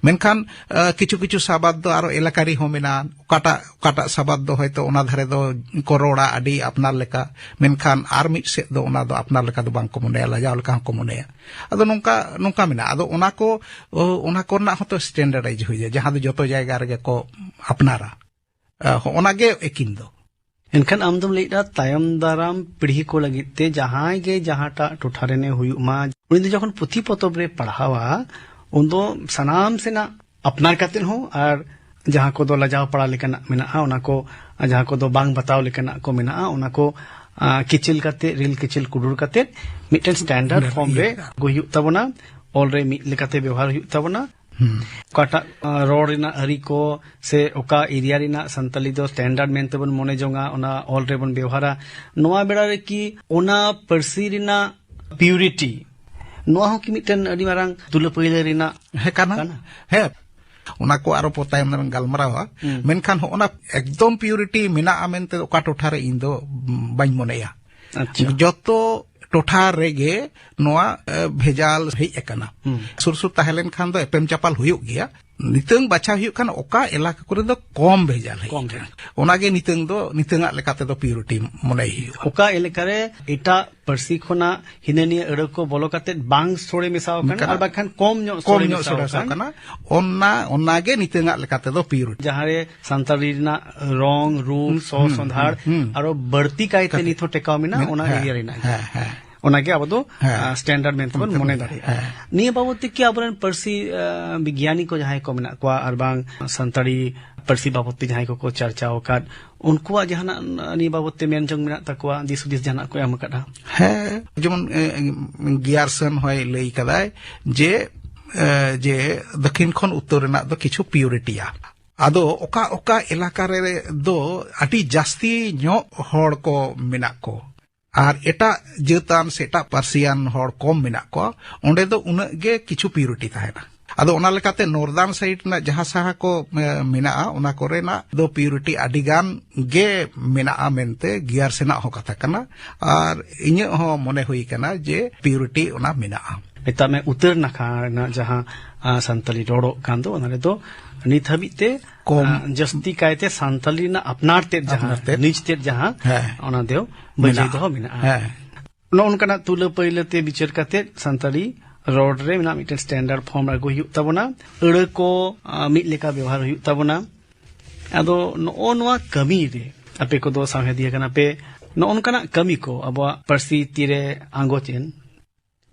ᱢᱮᱱᱠᱷᱟᱱ, ᱟ, ᱠᱤᱪᱷᱩ ᱠᱤᱪᱷᱩ ᱥᱟᱵᱟᱫ ᱫᱚ ᱟᱨᱚ ᱮᱞᱟᱠᱟᱨᱤ ᱦᱚᱸ ᱢᱮᱱᱟᱜᱼᱟ, ᱚᱠᱟᱴᱟᱜ, ᱚᱠᱟᱴᱟᱜ ᱥᱟᱵᱟᱫ ᱫᱚ ᱦᱚᱭᱛᱳ ᱚᱱᱟ ᱫᱷᱟᱨᱮ ᱫᱚ ᱠᱚ ᱨᱚᱲᱟ ᱟᱹᱰᱤ ᱟᱯᱱᱟᱨ ᱞᱮᱠᱟ, ᱢᱮᱱᱠᱷᱟᱱ ᱟᱨ ᱢᱤᱫ ᱥᱮᱫ ᱫᱚ ᱚᱱᱟ ᱫᱚ ᱟᱯᱱᱟᱨ ᱞᱮᱠᱟ ᱫᱚ ᱵᱟᱝ ᱠᱚ ᱢᱚᱱᱮᱭᱟ, ᱞᱟᱡᱟᱣ ᱞᱮᱠᱟ ᱦᱚᱸᱠᱚ ᱢᱚᱱᱮᱭᱟ᱾ ᱟᱫᱚ ᱱᱚᱝᱠᱟ, ᱱᱚᱝᱠᱟ ᱢᱮᱱᱟᱜᱼᱟ᱾ ᱟᱫᱚ ᱚᱱᱟ ᱠᱚ, ᱚ, ᱚᱱᱟ ᱠᱚᱨᱮᱱᱟᱜ ᱦᱚᱸᱛᱚ standardize ᱦᱩᱭᱩᱜᱼᱟ, ᱡᱟᱦᱟᱸ ᱫᱚ ᱡᱚᱛᱚ ᱡᱟᱭᱜᱟ ᱨᱮᱜᱮ ᱠᱚ ᱟᱯᱱᱟᱨᱟ᱾ ᱟ, ᱦᱚᱸᱜᱼᱚᱱᱟ ᱜᱮ ᱮᱠᱤᱱ ᱫᱚ᱾ ᱮᱱᱠᱷᱟᱱ ᱟᱢ ᱫᱚᱢ ᱞᱟᱹᱭᱮᱫᱼᱟ, ᱛᱟᱭᱚᱢ ᱫᱟᱨᱟᱢ ᱯᱤᱲᱦᱤ ᱠᱚ ᱞᱟᱹᱜᱤᱫ ᱛᱮ ᱡᱟᱦᱟᱸᱭ ᱜᱮ ᱡᱟᱦᱟᱸᱴᱟᱜ ᱴᱚᱴᱷᱟ ᱨᱮᱱᱮ ᱦᱩᱭᱩᱜ ᱢᱟ, ᱩᱱᱤ ᱫᱚ ᱡᱚᱠᱷᱚᱱ ᱯᱩᱛᱷᱤ ᱯᱚᱛᱚᱵ ᱨᱮ ᱯᱟᱲᱦᱟᱣᱟ, ᱩᱱ ᱫᱚ ᱥᱟᱱᱟᱢ ᱥᱮᱱᱟᱜ ᱟᱯᱱᱟᱨ ᱠᱟᱛᱮᱫ ᱦᱚᱸ, ᱟᱨ ᱡᱟᱦᱟᱸ ᱠᱚᱫᱚ ᱞᱟᱡᱟᱣ ᱯᱟᱲᱟ ᱞᱮᱠᱟᱱᱟᱜ ᱢᱮᱱᱟᱜᱼᱟ, ᱚᱱᱟ ᱠᱚ, ᱟᱨ ᱡᱟᱦᱟᱸ ᱠᱚᱫᱚ ᱵᱟᱝ ᱵᱟᱛᱟᱣ ᱞᱮᱠᱟᱱᱟᱜ ᱠᱚ ᱢᱮᱱᱟᱜᱼᱟ, ᱚᱱᱟ ᱠᱚ, ᱟ, ᱠᱤᱪᱤᱞ ᱠᱟᱛᱮᱫ, ᱨᱤᱞ ᱠᱤᱪᱤᱞ ᱠᱩᱰᱩᱨ ᱠᱟᱛᱮᱫ ᱢᱤᱫᱴᱮᱱ standard ᱤᱭᱟᱹ form ᱨᱮ ᱠᱟᱜᱼᱟ᱾ ᱟᱹᱜᱩᱭ ᱦᱩᱭᱩᱜ ᱛᱟᱵᱚᱱᱟ, ᱚᱞ ᱨᱮ ᱢᱤᱫ ᱞᱮᱠᱟᱛᱮ ᱵᱮᱣᱦᱟᱨ ᱦᱩᱭᱩᱜ ᱛᱟᱵᱚᱱᱟ᱾ ᱦᱩᱸ᱾ ᱚᱠᱟᱴᱟᱜ, ᱟ, ᱨᱚᱲ ᱨᱮᱱᱟᱜ ᱟᱹᱨᱤ ᱠᱚ ᱥᱮ ᱚᱠᱟ area ᱨᱮᱱᱟᱜ ᱥᱟᱱᱛᱟᱞᱤ ᱫᱚ standard ᱢᱮᱱᱛᱮ ᱵᱚᱱ ᱢᱚᱱᱮ ᱡᱚᱝᱟ, ᱚᱱᱟ ᱚᱞ ᱨᱮᱵᱚᱱ ᱵᱮᱣᱦᱟᱨᱟ᱾ ᱱᱚᱣᱟ ᱵᱮᱲᱟ ᱨᱮ ᱠᱤ ᱚᱱᱟ ᱯᱟᱹᱨᱥᱤ ᱨᱮᱱᱟᱜ purity, ᱱᱚᱣᱟ ᱦᱚᱸ ᱠᱤ ᱢᱤᱫᱴᱮᱱ ᱟᱹᱰᱤ ᱢᱟᱨᱟᱝ ᱛᱩᱞᱟᱹ ᱯᱟᱹᱭᱞᱟᱹ ᱨᱮᱱᱟᱜ ᱦᱮᱸ, ᱠᱟᱱᱟ᱾ ᱠᱟᱱᱟ? ᱦᱮᱸ, ᱚᱱᱟ ᱠᱚ ᱟᱨᱚ ᱯᱚ-, ᱛᱟᱭᱚᱢ ᱨᱮ ᱜᱟᱞᱢᱟᱨᱟᱣᱟ᱾ ᱦᱩᱸ᱾ ᱢᱮᱱᱠᱷᱟᱱ ᱦᱚᱸᱜᱼᱚ ᱱᱟ ᱮᱠᱫᱚᱢ purity ᱢᱮᱱᱟᱜᱼᱟ ᱢᱮᱱᱛᱮ ᱚᱠᱟ ᱴᱚᱴᱷᱟ ᱨᱮ ᱤᱧ ᱫᱚ, ᱩᱸ, ᱵᱟᱹᱧ ᱢᱚᱱᱮᱭᱟ᱾ ᱟᱪᱪᱷᱟ᱾ ᱡᱚᱛᱚ ᱴᱚᱴᱷᱟ ᱨᱮᱜᱮ ᱱᱚᱣᱟ, ᱮ, ᱵᱷᱮᱡᱟᱞ ᱦᱮᱡ ᱟᱠᱟᱱᱟ᱾ ᱦᱩᱸ᱾ ᱥᱩᱨ ᱥᱩᱨ ᱛᱟᱦᱮᱸ ᱞᱮᱱᱠᱷᱟᱱ ᱫᱚ ᱮᱯᱮᱢ ᱪᱟᱯᱟᱞ ᱦᱩᱭᱩᱜ ᱜᱮᱭᱟ᱾ ᱱᱤᱛᱟᱹᱝ ᱵᱟᱪᱷᱟᱣ ᱦᱩᱭᱩᱜ ᱠᱷᱟᱱ ᱚᱠᱟ ᱮᱞᱟᱠᱟ ᱠᱚᱨᱮ ᱫᱚ ᱠᱚᱢ ᱵᱷᱮᱡᱟᱞ ᱦᱮᱡ ᱠᱚᱢ ᱟᱠᱟᱱᱟ᱾ ᱵᱷᱮᱡᱟᱞ᱾ ᱚᱱᱟᱜᱮ ᱱᱤᱛᱟᱹᱝ ᱫᱚ, ᱱᱤᱛᱟᱹᱝᱟᱜ ᱞᱮᱠᱟ ᱛᱮᱫᱚ purity ᱢᱚᱱᱮᱭ ᱦᱩᱭᱩᱜᱼᱟ᱾ ᱚᱠᱟ ᱮᱞᱟᱠᱟ ᱨᱮ ᱮᱴᱟᱜ ᱯᱟᱹᱨᱥᱤ ᱠᱷᱚᱱᱟᱜ ᱦᱤᱱᱟᱹ ᱱᱤᱭᱟᱹ ᱟᱹᱲᱟᱹ ᱠᱚ ᱵᱚᱞᱚ ᱠᱟᱛᱮ ᱵᱟᱝ ᱥᱚᱲᱮ ᱢᱮᱥᱟᱣ ᱟᱠᱟᱱᱟ, ᱚᱱᱠᱟ ᱟᱨ ᱵᱟᱝᱠᱷᱟᱱ ᱠᱚᱢ ᱧᱚᱜ ᱠᱚᱢ ᱥᱚᱲᱮ ᱧᱚᱜ ᱢᱮᱥᱟᱣ ᱥᱚᱲᱮ ᱢᱮᱥᱟᱣ ᱟᱠᱟᱱ᱾ ᱟᱠᱟᱱᱟ, ᱚᱱᱟ, ᱚᱱᱟᱜᱮ ᱱᱤᱛᱟᱹᱝᱟᱜ ᱞᱮᱠᱟ ᱛᱮᱫᱚ purity᱾ ᱡᱟᱦᱟᱸ ᱨᱮ ᱥᱟᱱᱛᱟᱲᱤ ᱨᱮᱱᱟᱜ ᱨᱚᱝ, ᱨᱩᱯ, ᱦᱩᱸ, ᱥᱚ ᱦᱩᱸ, ᱥᱚᱸᱫᱷᱟᱲ ᱦᱩᱸ, ᱦᱩᱸ᱾ ᱟᱨᱚ ᱵᱟᱹᱲᱛᱤ ᱠᱟᱭᱛᱮ ᱠᱟᱛᱮ᱾ ᱱᱤᱛ ᱦᱚᱸ ᱴᱮᱠᱟᱣ ᱢᱮᱱᱟᱜᱼᱟ, ᱢᱮᱱᱟᱜ-, ᱚᱱᱟ ᱦᱮᱸ, area ᱨᱮᱱᱟᱜ ᱜᱮ᱾ ᱦᱮᱸ, ᱦᱮᱸ᱾ ᱚᱱᱟᱜᱮ ᱟᱵᱚ ᱫᱚ, ᱦᱮᱸ᱾ ᱟ, standard ᱢᱮᱱᱛᱮ ᱵᱚᱱ ᱚᱱᱠᱟ ᱢᱚᱱᱮ ᱵᱚᱱ ᱫᱟᱲᱮᱭᱟᱜᱼᱟ᱾ ᱦᱮᱸ᱾ ᱱᱤᱭᱟᱹ ᱵᱟᱵᱚᱛ ᱛᱮ ᱠᱤ ᱟᱵᱚᱨᱮᱱ ᱯᱟᱹᱨᱥᱤ, ᱟ, ᱵᱤᱜᱽᱭᱟᱱᱤ ᱠᱚ ᱡᱟᱦᱟᱸᱭ ᱠᱚ ᱢᱮᱱᱟᱜ ᱠᱚᱣᱟ, ᱟᱨ ᱵᱟᱝ ᱥᱟᱱᱛᱟᱲᱤ ᱯᱟᱹᱨᱥᱤ ᱵᱟᱵᱚᱫ ᱛᱮ ᱡᱟᱦᱟᱸᱭ ᱠᱚᱠᱚ ᱪᱟᱨᱪᱟᱣ ᱟᱠᱟᱫ, ᱩᱱᱠᱩᱣᱟᱜ ᱡᱟᱦᱟᱱᱟᱜ ᱱᱤᱭᱟᱹ ᱵᱟᱵᱚᱫ ᱛᱮ ᱢᱮᱱ ᱡᱚᱝ ᱢᱮᱱᱟᱜ ᱛᱟᱠᱚᱣᱟ, ᱫᱤᱥ ᱦᱩᱫᱤᱥ ᱡᱟᱦᱟᱱᱟᱜ ᱠᱚ ᱮᱢ ᱟᱠᱟᱫᱼᱟ? ᱦᱮᱸ, ᱡᱮᱢᱚᱱ, ᱮ, ᱜᱤᱭᱟᱨᱥᱚᱱ ᱦᱚᱸᱭ ᱞᱟᱹᱭ ᱠᱟᱫᱟᱭ ᱡᱮ, ᱮ, ᱡᱮ ᱫᱚᱠᱷᱤᱱ ᱠᱷᱚᱱ ᱩᱛᱛᱚᱨ ᱨᱮᱱᱟᱜ ᱫᱚ ᱠᱤᱪᱷᱩ ᱯᱤᱭᱩᱨᱤᱴᱤᱭᱟ᱾ ᱟᱫᱚ ᱚᱠᱟ ᱚᱠᱟ ᱮᱞᱟᱠᱟ ᱨᱮ ᱫᱚ ᱟᱹᱰᱤ ᱡᱟᱹᱥᱛᱤ ᱧᱚᱜ ᱦᱚᱲ ᱠᱚ ᱢᱮᱱᱟᱜ ᱠᱚ, ᱟᱨ ᱮᱴᱟᱜ ᱡᱟᱹᱛᱟᱱ ᱥᱮ ᱮᱴᱟᱜ ᱯᱟᱹᱨᱥᱤᱭᱟᱱ ᱦᱚᱲ ᱠᱚᱢ ᱢᱮᱱᱟᱜ ᱠᱚᱣᱟ, ᱚᱸᱰᱮ ᱫᱚ ᱩᱱᱟᱹᱜ ᱜᱮ ᱠᱤᱪᱷᱩ ᱯᱤᱭᱩᱨᱤᱴᱤ ᱛᱟᱦᱮᱱᱟ᱾ ᱟᱫᱚ ᱚᱱᱟ ᱞᱮᱠᱟᱛᱮ ᱱᱚᱨᱫᱟᱨᱱ ᱥᱟᱭᱤᱰ ᱨᱮᱱᱟᱜ ᱡᱟᱦᱟᱸ ᱥᱟᱦᱟ ᱠᱚ, ᱮ, ᱢᱮᱱᱟᱜᱼᱟ, ᱚᱱᱟ ᱠᱚᱨᱮᱱᱟᱜ ᱫᱚ ᱯᱤᱭᱩᱨᱤᱴᱤ ᱟᱹᱰᱤ ᱜᱟᱱ ᱜᱮ ᱢᱮᱱᱟᱜᱼᱟ ᱢᱮᱱᱛᱮ ᱜᱤᱭᱟᱨᱥᱮᱱᱟᱜ ᱦᱚᱸ ᱠᱟᱛᱷᱟ ᱠᱟᱱᱟ᱾ ᱟᱨ ᱤᱧᱟᱹᱜ ᱦᱚᱸ ᱢᱚᱱᱮ ᱦᱩᱭ ᱠᱟᱱᱟ ᱡᱮ ᱯᱤᱭᱩᱨᱤᱴᱤ ᱚᱱᱟ ᱢᱮᱱᱟᱜᱼᱟ᱾ ᱢᱮᱛᱟᱜ ᱢᱮ, ᱩᱛᱟᱹᱨ ᱱᱟᱠᱷᱟ ᱨᱮᱱᱟᱜ ᱡᱟᱦᱟᱸ, ᱟ, ᱥᱟᱱᱛᱟᱞᱤ ᱨᱚᱲᱚᱜ ᱠᱟᱱ ᱫᱚ, ᱚᱱᱟ ᱨᱮᱫᱚ ᱱᱤᱛ ᱦᱟᱹᱵᱤᱡ ᱛᱮ ᱠᱚᱢ᱾ ᱟ, ᱡᱟᱹᱥᱛᱤ ᱠᱟᱭᱛᱮ ᱥᱟᱱᱛᱟᱞᱤ ᱨᱮᱱᱟᱜ ᱟᱯᱱᱟᱨ ᱛᱮᱫ ᱡᱟᱦᱟᱸ, ᱟᱯᱱᱟᱨ ᱛᱮᱫ᱾ ᱱᱤᱡ ᱛᱮᱫ ᱡᱟᱦᱟᱸ, ᱦᱮᱸ᱾ ᱚᱱᱟ ᱫᱚ ᱵᱟᱹᱡᱟᱹᱭ ᱢᱮᱱᱟᱜᱼᱟ᱾ ᱫᱚᱦᱚ ᱢᱮᱱᱟᱜᱼᱟ᱾ ᱦᱮᱸ᱾ ᱱᱚᱜᱼᱚ ᱱᱚᱝᱠᱟᱱᱟᱜ ᱛᱩᱞᱟᱹ ᱯᱟᱹᱭᱞᱟᱹ ᱛᱮ ᱵᱤᱪᱟᱹᱨ ᱠᱟᱛᱮᱫ ᱥᱟᱱᱛᱟᱲᱤ ᱨᱚᱲ ᱨᱮ ᱢᱮᱱᱟᱜ ᱢᱤᱫᱴᱮᱱ ᱥᱴᱮᱱᱰᱟᱨᱰ ᱯᱷᱚᱨᱢ ᱟᱹᱜᱩ ᱦᱩᱭᱩᱜ ᱛᱟᱵᱚᱱᱟ᱾ ᱟᱹᱲᱟᱹ ᱠᱚ, ᱟ, ᱢᱤᱫ ᱞᱮᱠᱟ ᱵᱮᱣᱦᱟᱨ ᱦᱩᱭᱩᱜ ᱛᱟᱵᱚᱱᱟ᱾ ᱟᱫᱚ ᱱᱚᱜᱼᱚ ᱱᱚᱣᱟ ᱠᱟᱹᱢᱤ ᱨᱮ ᱟᱯᱮ ᱠᱚᱫᱚ ᱥᱟᱶᱦᱮᱫᱤᱭᱟᱹ ᱠᱟᱱᱟ ᱯᱮ, ᱱᱚᱜᱼᱚ ᱱᱚᱝᱠᱟᱱᱟᱜ ᱠᱟᱹᱢᱤ ᱠᱚ ᱟᱵᱚᱣᱟᱜ ᱯᱟᱹᱨᱥᱤ ᱛᱤᱨᱮ ᱟᱸᱜᱚᱪ ᱮᱱ,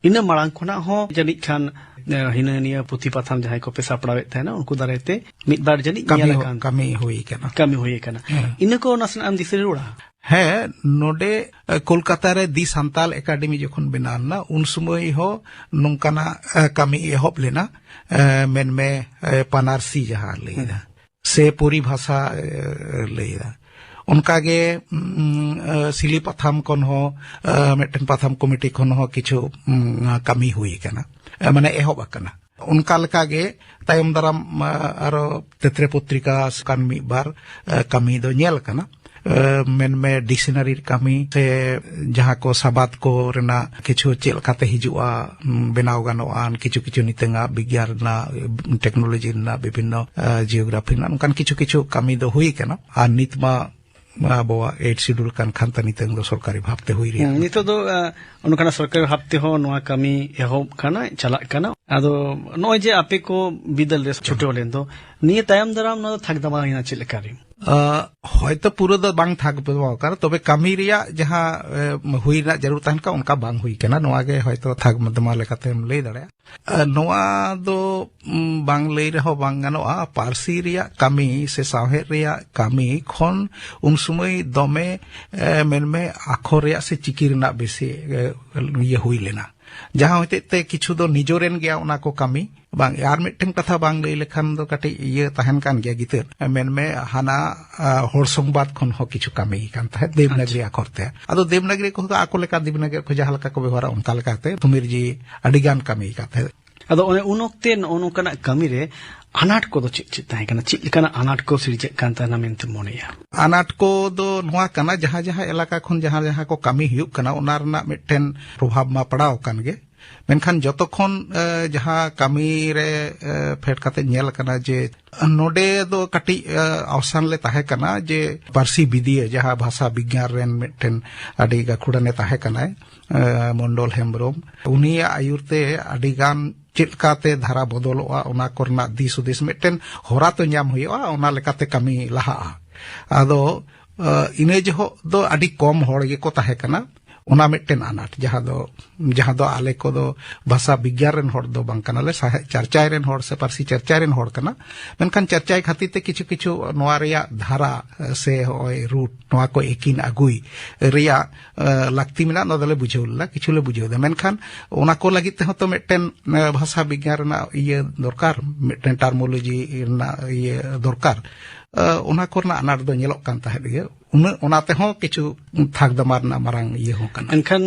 ᱤᱱᱟᱹ ᱢᱟᱲᱟᱝ ᱠᱷᱚᱱᱟᱜ ᱦᱚᱸ ᱡᱟᱹᱱᱤᱡ ᱠᱷᱟᱱ, ᱮ, ᱦᱤᱱᱟᱹ ᱱᱤᱭᱟᱹ ᱯᱩᱛᱷᱤ ᱯᱟᱛᱷᱟᱢ ᱡᱟᱦᱟᱸᱭ ᱠᱚᱯᱮ ᱥᱟᱯᱲᱟᱣᱮᱫ ᱛᱟᱦᱮᱱᱟ, ᱩᱱᱠᱩ ᱫᱟᱨᱟᱭ ᱛᱮ ᱢᱤᱫ ᱵᱟᱨ ᱡᱟᱹᱱᱤᱡ ᱠᱟᱹᱢᱤ ᱧᱮᱞ ᱦᱚ-, ᱟᱠᱟᱱ᱾ ᱠᱟᱹᱢᱤ ᱦᱩᱭ ᱟᱠᱟᱱᱟ᱾ ᱠᱟᱹᱢᱤ ᱦᱩᱭ ᱟᱠᱟᱱᱟ᱾ ᱦᱮᱸ᱾ ᱤᱱᱟᱹ ᱠᱚ ᱱᱟᱥᱮᱱᱟᱜ ᱮᱢ ᱫᱤᱥᱟᱹ ᱨᱩᱣᱟᱹᱲᱟ? ᱦᱮᱸ, ᱱᱚᱰᱮ, ᱮ, ᱠᱳᱞᱠᱟᱛᱟ ᱨᱮ ᱫᱤ ᱥᱟᱱᱛᱟᱞ ᱮᱠᱟᱰᱮᱢᱤ ᱡᱚᱠᱷᱚᱱ ᱵᱮᱱᱟᱣ ᱞᱮᱱᱟ, ᱩᱱ ᱥᱚᱢᱚᱭ ᱦᱚᱸ ᱱᱚᱝᱠᱟᱱᱟᱜ, ᱮ, ᱠᱟᱹᱢᱤ ᱮᱦᱚᱵ ᱞᱮᱱᱟ᱾ ᱮ, ᱢᱮᱱᱢᱮ, ᱮ, ᱯᱟᱱᱟᱨᱥᱤ ᱡᱟᱦᱟᱸ ᱞᱟᱹᱭ ᱮᱫᱟ᱾ ᱦᱮᱸ᱾ ᱥᱮ ᱯᱚᱨᱤᱵᱷᱟᱥᱟ, ᱮ, ᱞᱟᱹᱭ ᱮᱫᱟ᱾ ᱚᱱᱠᱟᱜᱮ, ᱩᱢ, ᱮ, ᱥᱤᱞᱤ ᱯᱟᱛᱷᱟᱢ ᱠᱷᱚᱱ ᱦᱚᱸ, ᱮ, ᱢᱤᱫᱴᱮᱱ ᱯᱟᱛᱷᱟᱢ ᱠᱚᱢᱤᱴᱤ ᱠᱷᱚᱱ ᱦᱚᱸ ᱠᱤᱪᱷᱩ, ᱩᱢ, ᱠᱟᱹᱢᱤ ᱦᱩᱭ ᱟᱠᱟᱱᱟ, ᱮ, ᱢᱟᱱᱮ ᱮᱦᱚᱵ ᱟᱠᱟᱱᱟ᱾ ᱚᱱᱠᱟ ᱞᱮᱠᱟᱜᱮ ᱛᱟᱭᱚᱢ ᱫᱟᱨᱟᱢ, ᱮ, ᱟᱨᱚ ᱛᱮᱛᱨᱮ ᱯᱚᱛᱨᱤᱠᱟ ᱥᱮ ᱠᱟᱱ ᱢᱤᱫ ᱵᱟᱨ, ᱮ, ᱠᱟᱹᱢᱤ ᱫᱚ ᱧᱮᱞ ᱟᱠᱟᱱᱟ᱾ ᱮ, ᱢᱮᱱᱢᱮ ᱰᱤᱠᱥᱱᱟᱨᱤ ᱠᱟᱹᱢᱤ ᱥᱮ ᱡᱟᱦᱟᱸ ᱠᱚ ᱥᱟᱵᱟᱫ ᱠᱚ ᱨᱮᱱᱟᱜ ᱠᱤᱪᱷᱩ ᱪᱮᱫ ᱞᱮᱠᱟᱛᱮ ᱦᱤᱡᱩᱜᱼᱟ, ᱩᱢ, ᱵᱮᱱᱟᱣ ᱜᱟᱱᱚᱜᱼᱟ, ᱠᱤᱪᱷᱩ ᱠᱤᱪᱷᱩ ᱱᱤᱛᱟᱹᱝᱟᱜ ᱵᱤᱜᱽᱜᱟᱱ ᱨᱮᱱᱟᱜ, ᱴᱮᱠᱱᱳᱞᱚᱡᱤ ᱨᱮᱱᱟᱜ, ᱵᱤᱵᱷᱤᱱᱱᱚ, ᱮ, ᱡᱤᱭᱳᱜᱨᱟᱯᱷᱤ ᱨᱮᱱᱟᱜ ᱚᱱᱠᱟᱱ ᱠᱤᱪᱷᱩ ᱠᱤᱪᱷᱩ ᱠᱟᱹᱢᱤ ᱫᱚ ᱦᱩᱭ ᱠᱟᱱᱟ᱾ ᱟᱨ ᱱᱤᱛ ᱢᱟ ᱟᱵᱚᱣᱟᱜ ᱮᱭᱤᱴ ᱥᱤᱰᱩᱞ ᱠᱟᱱ ᱠᱷᱟᱱ ᱛᱚ ᱱᱤᱛᱟᱹᱝ ᱫᱚ ᱥᱚᱨᱠᱟᱨᱤ ᱵᱷᱟᱵᱽ ᱛᱮ ᱦᱩᱭ ᱨᱮᱭᱟᱜ᱾ ᱦᱩᱸ, ᱱᱤᱛᱚᱜ ᱫᱚ, ᱮ, ᱚᱱᱠᱟᱱᱟᱜ ᱥᱚᱨᱠᱟᱨᱤ ᱵᱷᱟᱵᱽ ᱛᱮᱦᱚᱸ ᱱᱚᱣᱟ ᱠᱟᱹᱢᱤ ᱮᱦᱚᱵ ᱠᱟᱱᱟ, ᱪᱟᱞᱟᱜ ᱠᱟᱱᱟ᱾ ᱟᱫᱚ ᱱᱚᱜᱼᱚᱭ ᱡᱮ ᱟᱯᱮ ᱠᱚ ᱵᱤᱫᱟᱹᱞ ᱨᱮ ᱪᱷᱩᱴᱟᱹᱣ ᱞᱮᱱ ᱫᱚ, ᱱᱤᱭᱟᱹ ᱛᱟᱭᱚᱢ ᱫᱟᱨᱟᱢ ᱱᱚᱣᱟ ᱫᱚ ᱛᱷᱟᱠ ᱫᱟᱢᱟ ᱦᱩᱭᱱᱟ ᱪᱮᱫ ᱞᱮᱠᱟ ᱨᱮ? ᱦᱚᱭᱛᱚ ᱯᱩᱨᱟᱹ ᱫᱚ ᱵᱟᱝ ᱛᱷᱟᱠ ᱫᱚᱢᱟᱣ ᱠᱟᱱᱟ, ᱛᱚᱵᱮ ᱠᱟᱹᱢᱤ ᱨᱮᱭᱟᱜ ᱡᱟᱦᱟᱸ ᱦᱩᱭ ᱨᱮᱱᱟᱜ ᱡᱟᱹᱨᱩᱲ ᱛᱟᱦᱮᱱ ᱠᱟᱱᱟ, ᱚᱱᱠᱟ ᱵᱟᱝ ᱦᱩᱭ ᱠᱟᱱᱟ᱾ ᱱᱚᱣᱟ ᱜᱮ ᱦᱚᱭᱛᱚ ᱛᱷᱟᱠ ᱫᱚᱢᱟ ᱞᱮᱠᱟᱛᱮᱢ ᱞᱟᱹᱭ ᱫᱟᱲᱮᱭᱟᱜᱼᱟ᱾ ᱱᱚᱣᱟ ᱫᱚ ᱵᱟᱝ ᱞᱟᱹᱭ ᱨᱮᱦᱚᱸ ᱵᱟᱝ ᱜᱟᱱᱚᱜᱼᱟ᱾ ᱯᱟᱹᱨᱥᱤ ᱨᱮᱭᱟᱜ ᱠᱟᱹᱢᱤ ᱥᱮ ᱥᱟᱶᱦᱮᱫ ᱨᱮᱭᱟᱜ ᱠᱟᱹᱢᱤ ᱠᱷᱚᱱ ᱩᱱ ᱥᱚᱢᱚᱭ ᱫᱚᱢᱮ ᱢᱮᱱᱢᱮ ᱟᱠᱷᱚᱨ ᱨᱮᱭᱟᱜ ᱥᱮ ᱪᱤᱠᱤ ᱨᱮᱱᱟᱜ ᱵᱮᱥᱤ ᱤᱭᱟᱹ ᱦᱩᱭ ᱞᱮᱱᱟ, ᱡᱟᱦᱟᱸ ᱦᱚᱛᱮᱡ ᱛᱮ ᱠᱤᱪᱷᱩ ᱫᱚ ᱱᱤᱡᱚᱨᱮᱱ ᱜᱮᱭᱟ ᱚᱱᱟ ᱠᱚ ᱠᱟᱹᱢᱤ᱾ ᱵᱟᱝ, ᱟᱨ ᱢᱤᱫᱴᱮᱱ ᱠᱟᱛᱷᱟ ᱵᱟᱝ ᱞᱟᱹᱭ ᱞᱮᱠᱷᱟᱱ ᱫᱚ ᱠᱟᱹᱴᱤᱡ ᱤᱭᱟᱹ ᱛᱟᱦᱮᱱ ᱠᱟᱱ ᱜᱮᱭᱟ ᱜᱤᱛᱟᱹᱨ᱾ ᱢᱮᱱᱢᱮ ᱦᱟᱱᱟ ᱦᱚᱲ ᱥᱚᱝᱵᱟᱫ ᱠᱷᱚᱱ ᱦᱚᱸ ᱠᱤᱪᱷᱩ ᱠᱟᱹᱢᱤ ᱠᱟᱱ ᱛᱟᱦᱮᱸᱫ ᱫᱮᱵᱽᱱᱟᱜᱽᱨᱤ ᱟᱠᱷᱚᱨ ᱛᱮ᱾ ᱟᱫᱚ ᱫᱮᱵᱽᱱᱟᱜᱽᱨᱤ ᱠᱚ ᱟᱠᱚ ᱞᱮᱠᱟ ᱫᱮᱵᱽᱱᱟᱜᱽᱨᱤ ᱠᱚ ᱡᱟᱦᱟᱸ ᱞᱮᱠᱟ ᱠᱚ ᱵᱮᱵᱚᱦᱟᱨᱟ, ᱚᱱᱠᱟ ᱞᱮᱠᱟᱛᱮ ᱛᱩᱢᱤᱨ ᱡᱤ ᱟᱹᱰᱤ ᱜᱟᱱ ᱠᱟᱹᱢᱤ ᱠᱟᱛᱮ᱾ ᱟᱫᱚ ᱚᱱᱮ ᱩᱱ ᱚᱠᱛᱮ ᱱᱚᱜᱼᱚ ᱱᱚᱝᱠᱟᱱᱟᱜ ᱠᱟᱹᱢᱤ ᱨᱮ ᱟᱱᱟᱴ ᱠᱚᱫᱚ ᱪᱮᱫ ᱪᱮᱫ ᱛᱟᱦᱮᱸ ᱠᱟᱱᱟ? ᱪᱮᱫ ᱞᱮᱠᱟᱱᱟᱜ ᱟᱱᱟᱴ ᱠᱚ ᱥᱤᱨᱡᱟᱹᱜ ᱠᱟᱱ ᱛᱟᱦᱮᱱᱟ ᱢᱮᱱᱛᱮ ᱢᱚᱱᱮᱭᱟ? ᱟᱱᱟᱴ ᱠᱚᱫᱚ ᱱᱚᱣᱟ ᱠᱟᱱᱟ, ᱡᱟᱦᱟᱸ ᱡᱟᱦᱟᱸ ᱮᱞᱟᱠᱟ ᱠᱷᱚᱱ ᱡᱟᱦᱟᱸ ᱡᱟᱦᱟᱸ ᱠᱚ ᱠᱟᱹᱢᱤ ᱦᱩᱭᱩᱜ ᱠᱟᱱᱟ, ᱚᱱᱟ ᱨᱮᱱᱟᱜ ᱢᱤᱫᱴᱮᱱ ᱯᱨᱚᱵᱷᱟᱵᱽ ᱢᱟ ᱯᱟᱲᱟᱣ ᱟᱠᱟᱱ ᱜᱮ᱾ ᱢᱮᱱᱠᱷᱟᱱ ᱡᱚᱛᱚ ᱠᱷᱚᱱ ᱡᱟᱦᱟᱸ ᱠᱟᱹᱢᱤ ᱨᱮ ᱯᱷᱮᱰ ᱠᱟᱛᱮ ᱧᱮᱞ ᱟᱠᱟᱱᱟ ᱡᱮ ᱱᱚᱰᱮ ᱫᱚ ᱠᱟᱹᱴᱤᱡ ᱟᱣᱥᱟᱱ ᱞᱮ ᱛᱟᱦᱮᱸ ᱠᱟᱱᱟ ᱡᱮ ᱯᱟᱹᱨᱥᱤ ᱵᱤᱫᱤᱭᱟᱹ, ᱡᱟᱦᱟᱸ ᱵᱷᱟᱥᱟ ᱵᱤᱜᱽᱜᱟᱱ ᱨᱮᱱ ᱢᱤᱫᱴᱮᱱ ᱟᱹᱰᱤ ᱜᱟᱹᱠᱷᱩᱲᱟᱱᱮ ᱛᱟᱦᱮᱸ ᱠᱟᱱᱟᱭ, ᱢᱚᱱᱰᱚᱞ ᱦᱮᱢᱵᱨᱚᱢ, ᱩᱱᱤᱭᱟᱜ ᱟᱹᱭᱩᱨ ᱛᱮ ᱟᱹᱰᱤ ᱜᱟᱱ ᱪᱮᱫ ᱞᱮᱠᱟᱛᱮ ᱫᱷᱟᱨᱟ ᱵᱚᱫᱚᱞᱚᱜᱼᱟ, ᱚᱱᱟ ᱠᱚᱨᱮᱱᱟᱜ ᱫᱤᱥ ᱦᱩᱫᱤᱥ ᱢᱤᱫᱴᱮᱱ ᱦᱚᱨᱟ ᱛᱚ ᱧᱟᱢ ᱦᱩᱭᱩᱜᱼᱟ, ᱚᱱᱟ ᱞᱮᱠᱟᱛᱮ ᱠᱟᱹᱢᱤ ᱞᱟᱦᱟᱜᱼᱟ᱾ ᱟᱫᱚ ᱤᱱᱟᱹ ᱡᱚᱦᱚᱜ ᱫᱚ ᱟᱹᱰᱤ ᱠᱚᱢ ᱦᱚᱲ ᱜᱮᱠᱚ ᱛᱟᱦᱮᱸ ᱠᱟᱱᱟ᱾ ᱚᱱᱟ ᱢᱤᱫᱴᱮᱱ ᱟᱱᱟᱴ, ᱡᱟᱦᱟᱸ ᱫᱚ ᱡᱟᱦᱟᱸ ᱫᱚ ᱟᱞᱮ ᱠᱚᱫᱚ ᱵᱷᱟᱥᱟ ᱵᱤᱜᱽᱜᱟᱱ ᱨᱮᱱ ᱦᱚᱲ ᱫᱚ ᱵᱟᱝ ᱠᱟᱱᱟᱞᱮ, ᱥᱟᱶᱦᱮᱫ ᱪᱟᱨᱪᱟᱭ ᱨᱮᱱ ᱦᱚᱲ ᱥᱮ ᱯᱟᱹᱨᱥᱤ ᱪᱟᱨᱪᱟᱭ ᱨᱮᱱ ᱦᱚᱲ ᱠᱟᱱᱟ᱾ ᱢᱮᱱᱠᱷᱟᱱ ᱪᱟᱨᱪᱟᱭ ᱠᱷᱟᱹᱛᱤᱨ ᱛᱮ ᱠᱤᱪᱷᱩ ᱠᱤᱪᱷᱩ ᱱᱚᱣᱟ ᱨᱮᱭᱟᱜ ᱫᱷᱟᱨᱟ ᱥᱮ ᱦᱚᱸᱜᱼᱚᱭ ᱨᱩᱴ, ᱱᱚᱣᱟ ᱠᱚ ᱮᱠᱤᱱ ᱟᱹᱜᱩᱭ ᱨᱮᱭᱟᱜ ᱞᱟᱹᱠᱛᱤ ᱢᱮᱱᱟᱜᱼᱟ, ᱱᱚᱣᱟ ᱫᱚᱞᱮ ᱵᱩᱡᱷᱟᱹᱣ ᱞᱮᱫᱟ, ᱠᱤᱪᱷᱩ ᱞᱮ ᱵᱩᱡᱷᱟᱹᱣ ᱮᱫᱟ᱾ ᱢᱮᱱᱠᱷᱟᱱ ᱚᱱᱟ ᱠᱚ ᱞᱟᱹᱜᱤᱫ ᱛᱮᱦᱚᱸ ᱛᱚ ᱢᱤᱫᱴᱮᱱ ᱵᱷᱟᱥᱟ ᱵᱤᱜᱽᱜᱟᱱ ᱨᱮᱱᱟᱜ ᱤᱭᱟᱹ ᱫᱚᱨᱠᱟᱨ, ᱢᱤᱫᱴᱮᱱ ᱴᱟᱨᱢᱳᱞᱚᱡᱤ ᱨᱮᱱᱟᱜ ᱤᱭᱟᱹ ᱫᱚᱨᱠᱟᱨ᱾ ᱚᱱᱟ ᱠᱚᱨᱮᱱᱟᱜ ᱟᱱᱟᱴ ᱫᱚ ᱧᱮᱞᱚᱜ ᱠᱟᱱ ᱛᱟᱦᱮᱸᱫ ᱜᱮ᱾ ᱩᱱᱟᱹᱜ, ᱚᱱᱟ ᱛᱮᱦᱚᱸ ᱠᱤᱪᱷᱩ ᱛᱷᱟᱠ ᱫᱟᱢᱟ ᱨᱮᱱᱟᱜ ᱢᱟᱨᱟᱝ ᱤᱭᱟᱹ ᱦᱚᱸ ᱠᱟᱱᱟ᱾ ᱮᱱᱠᱷᱟᱱ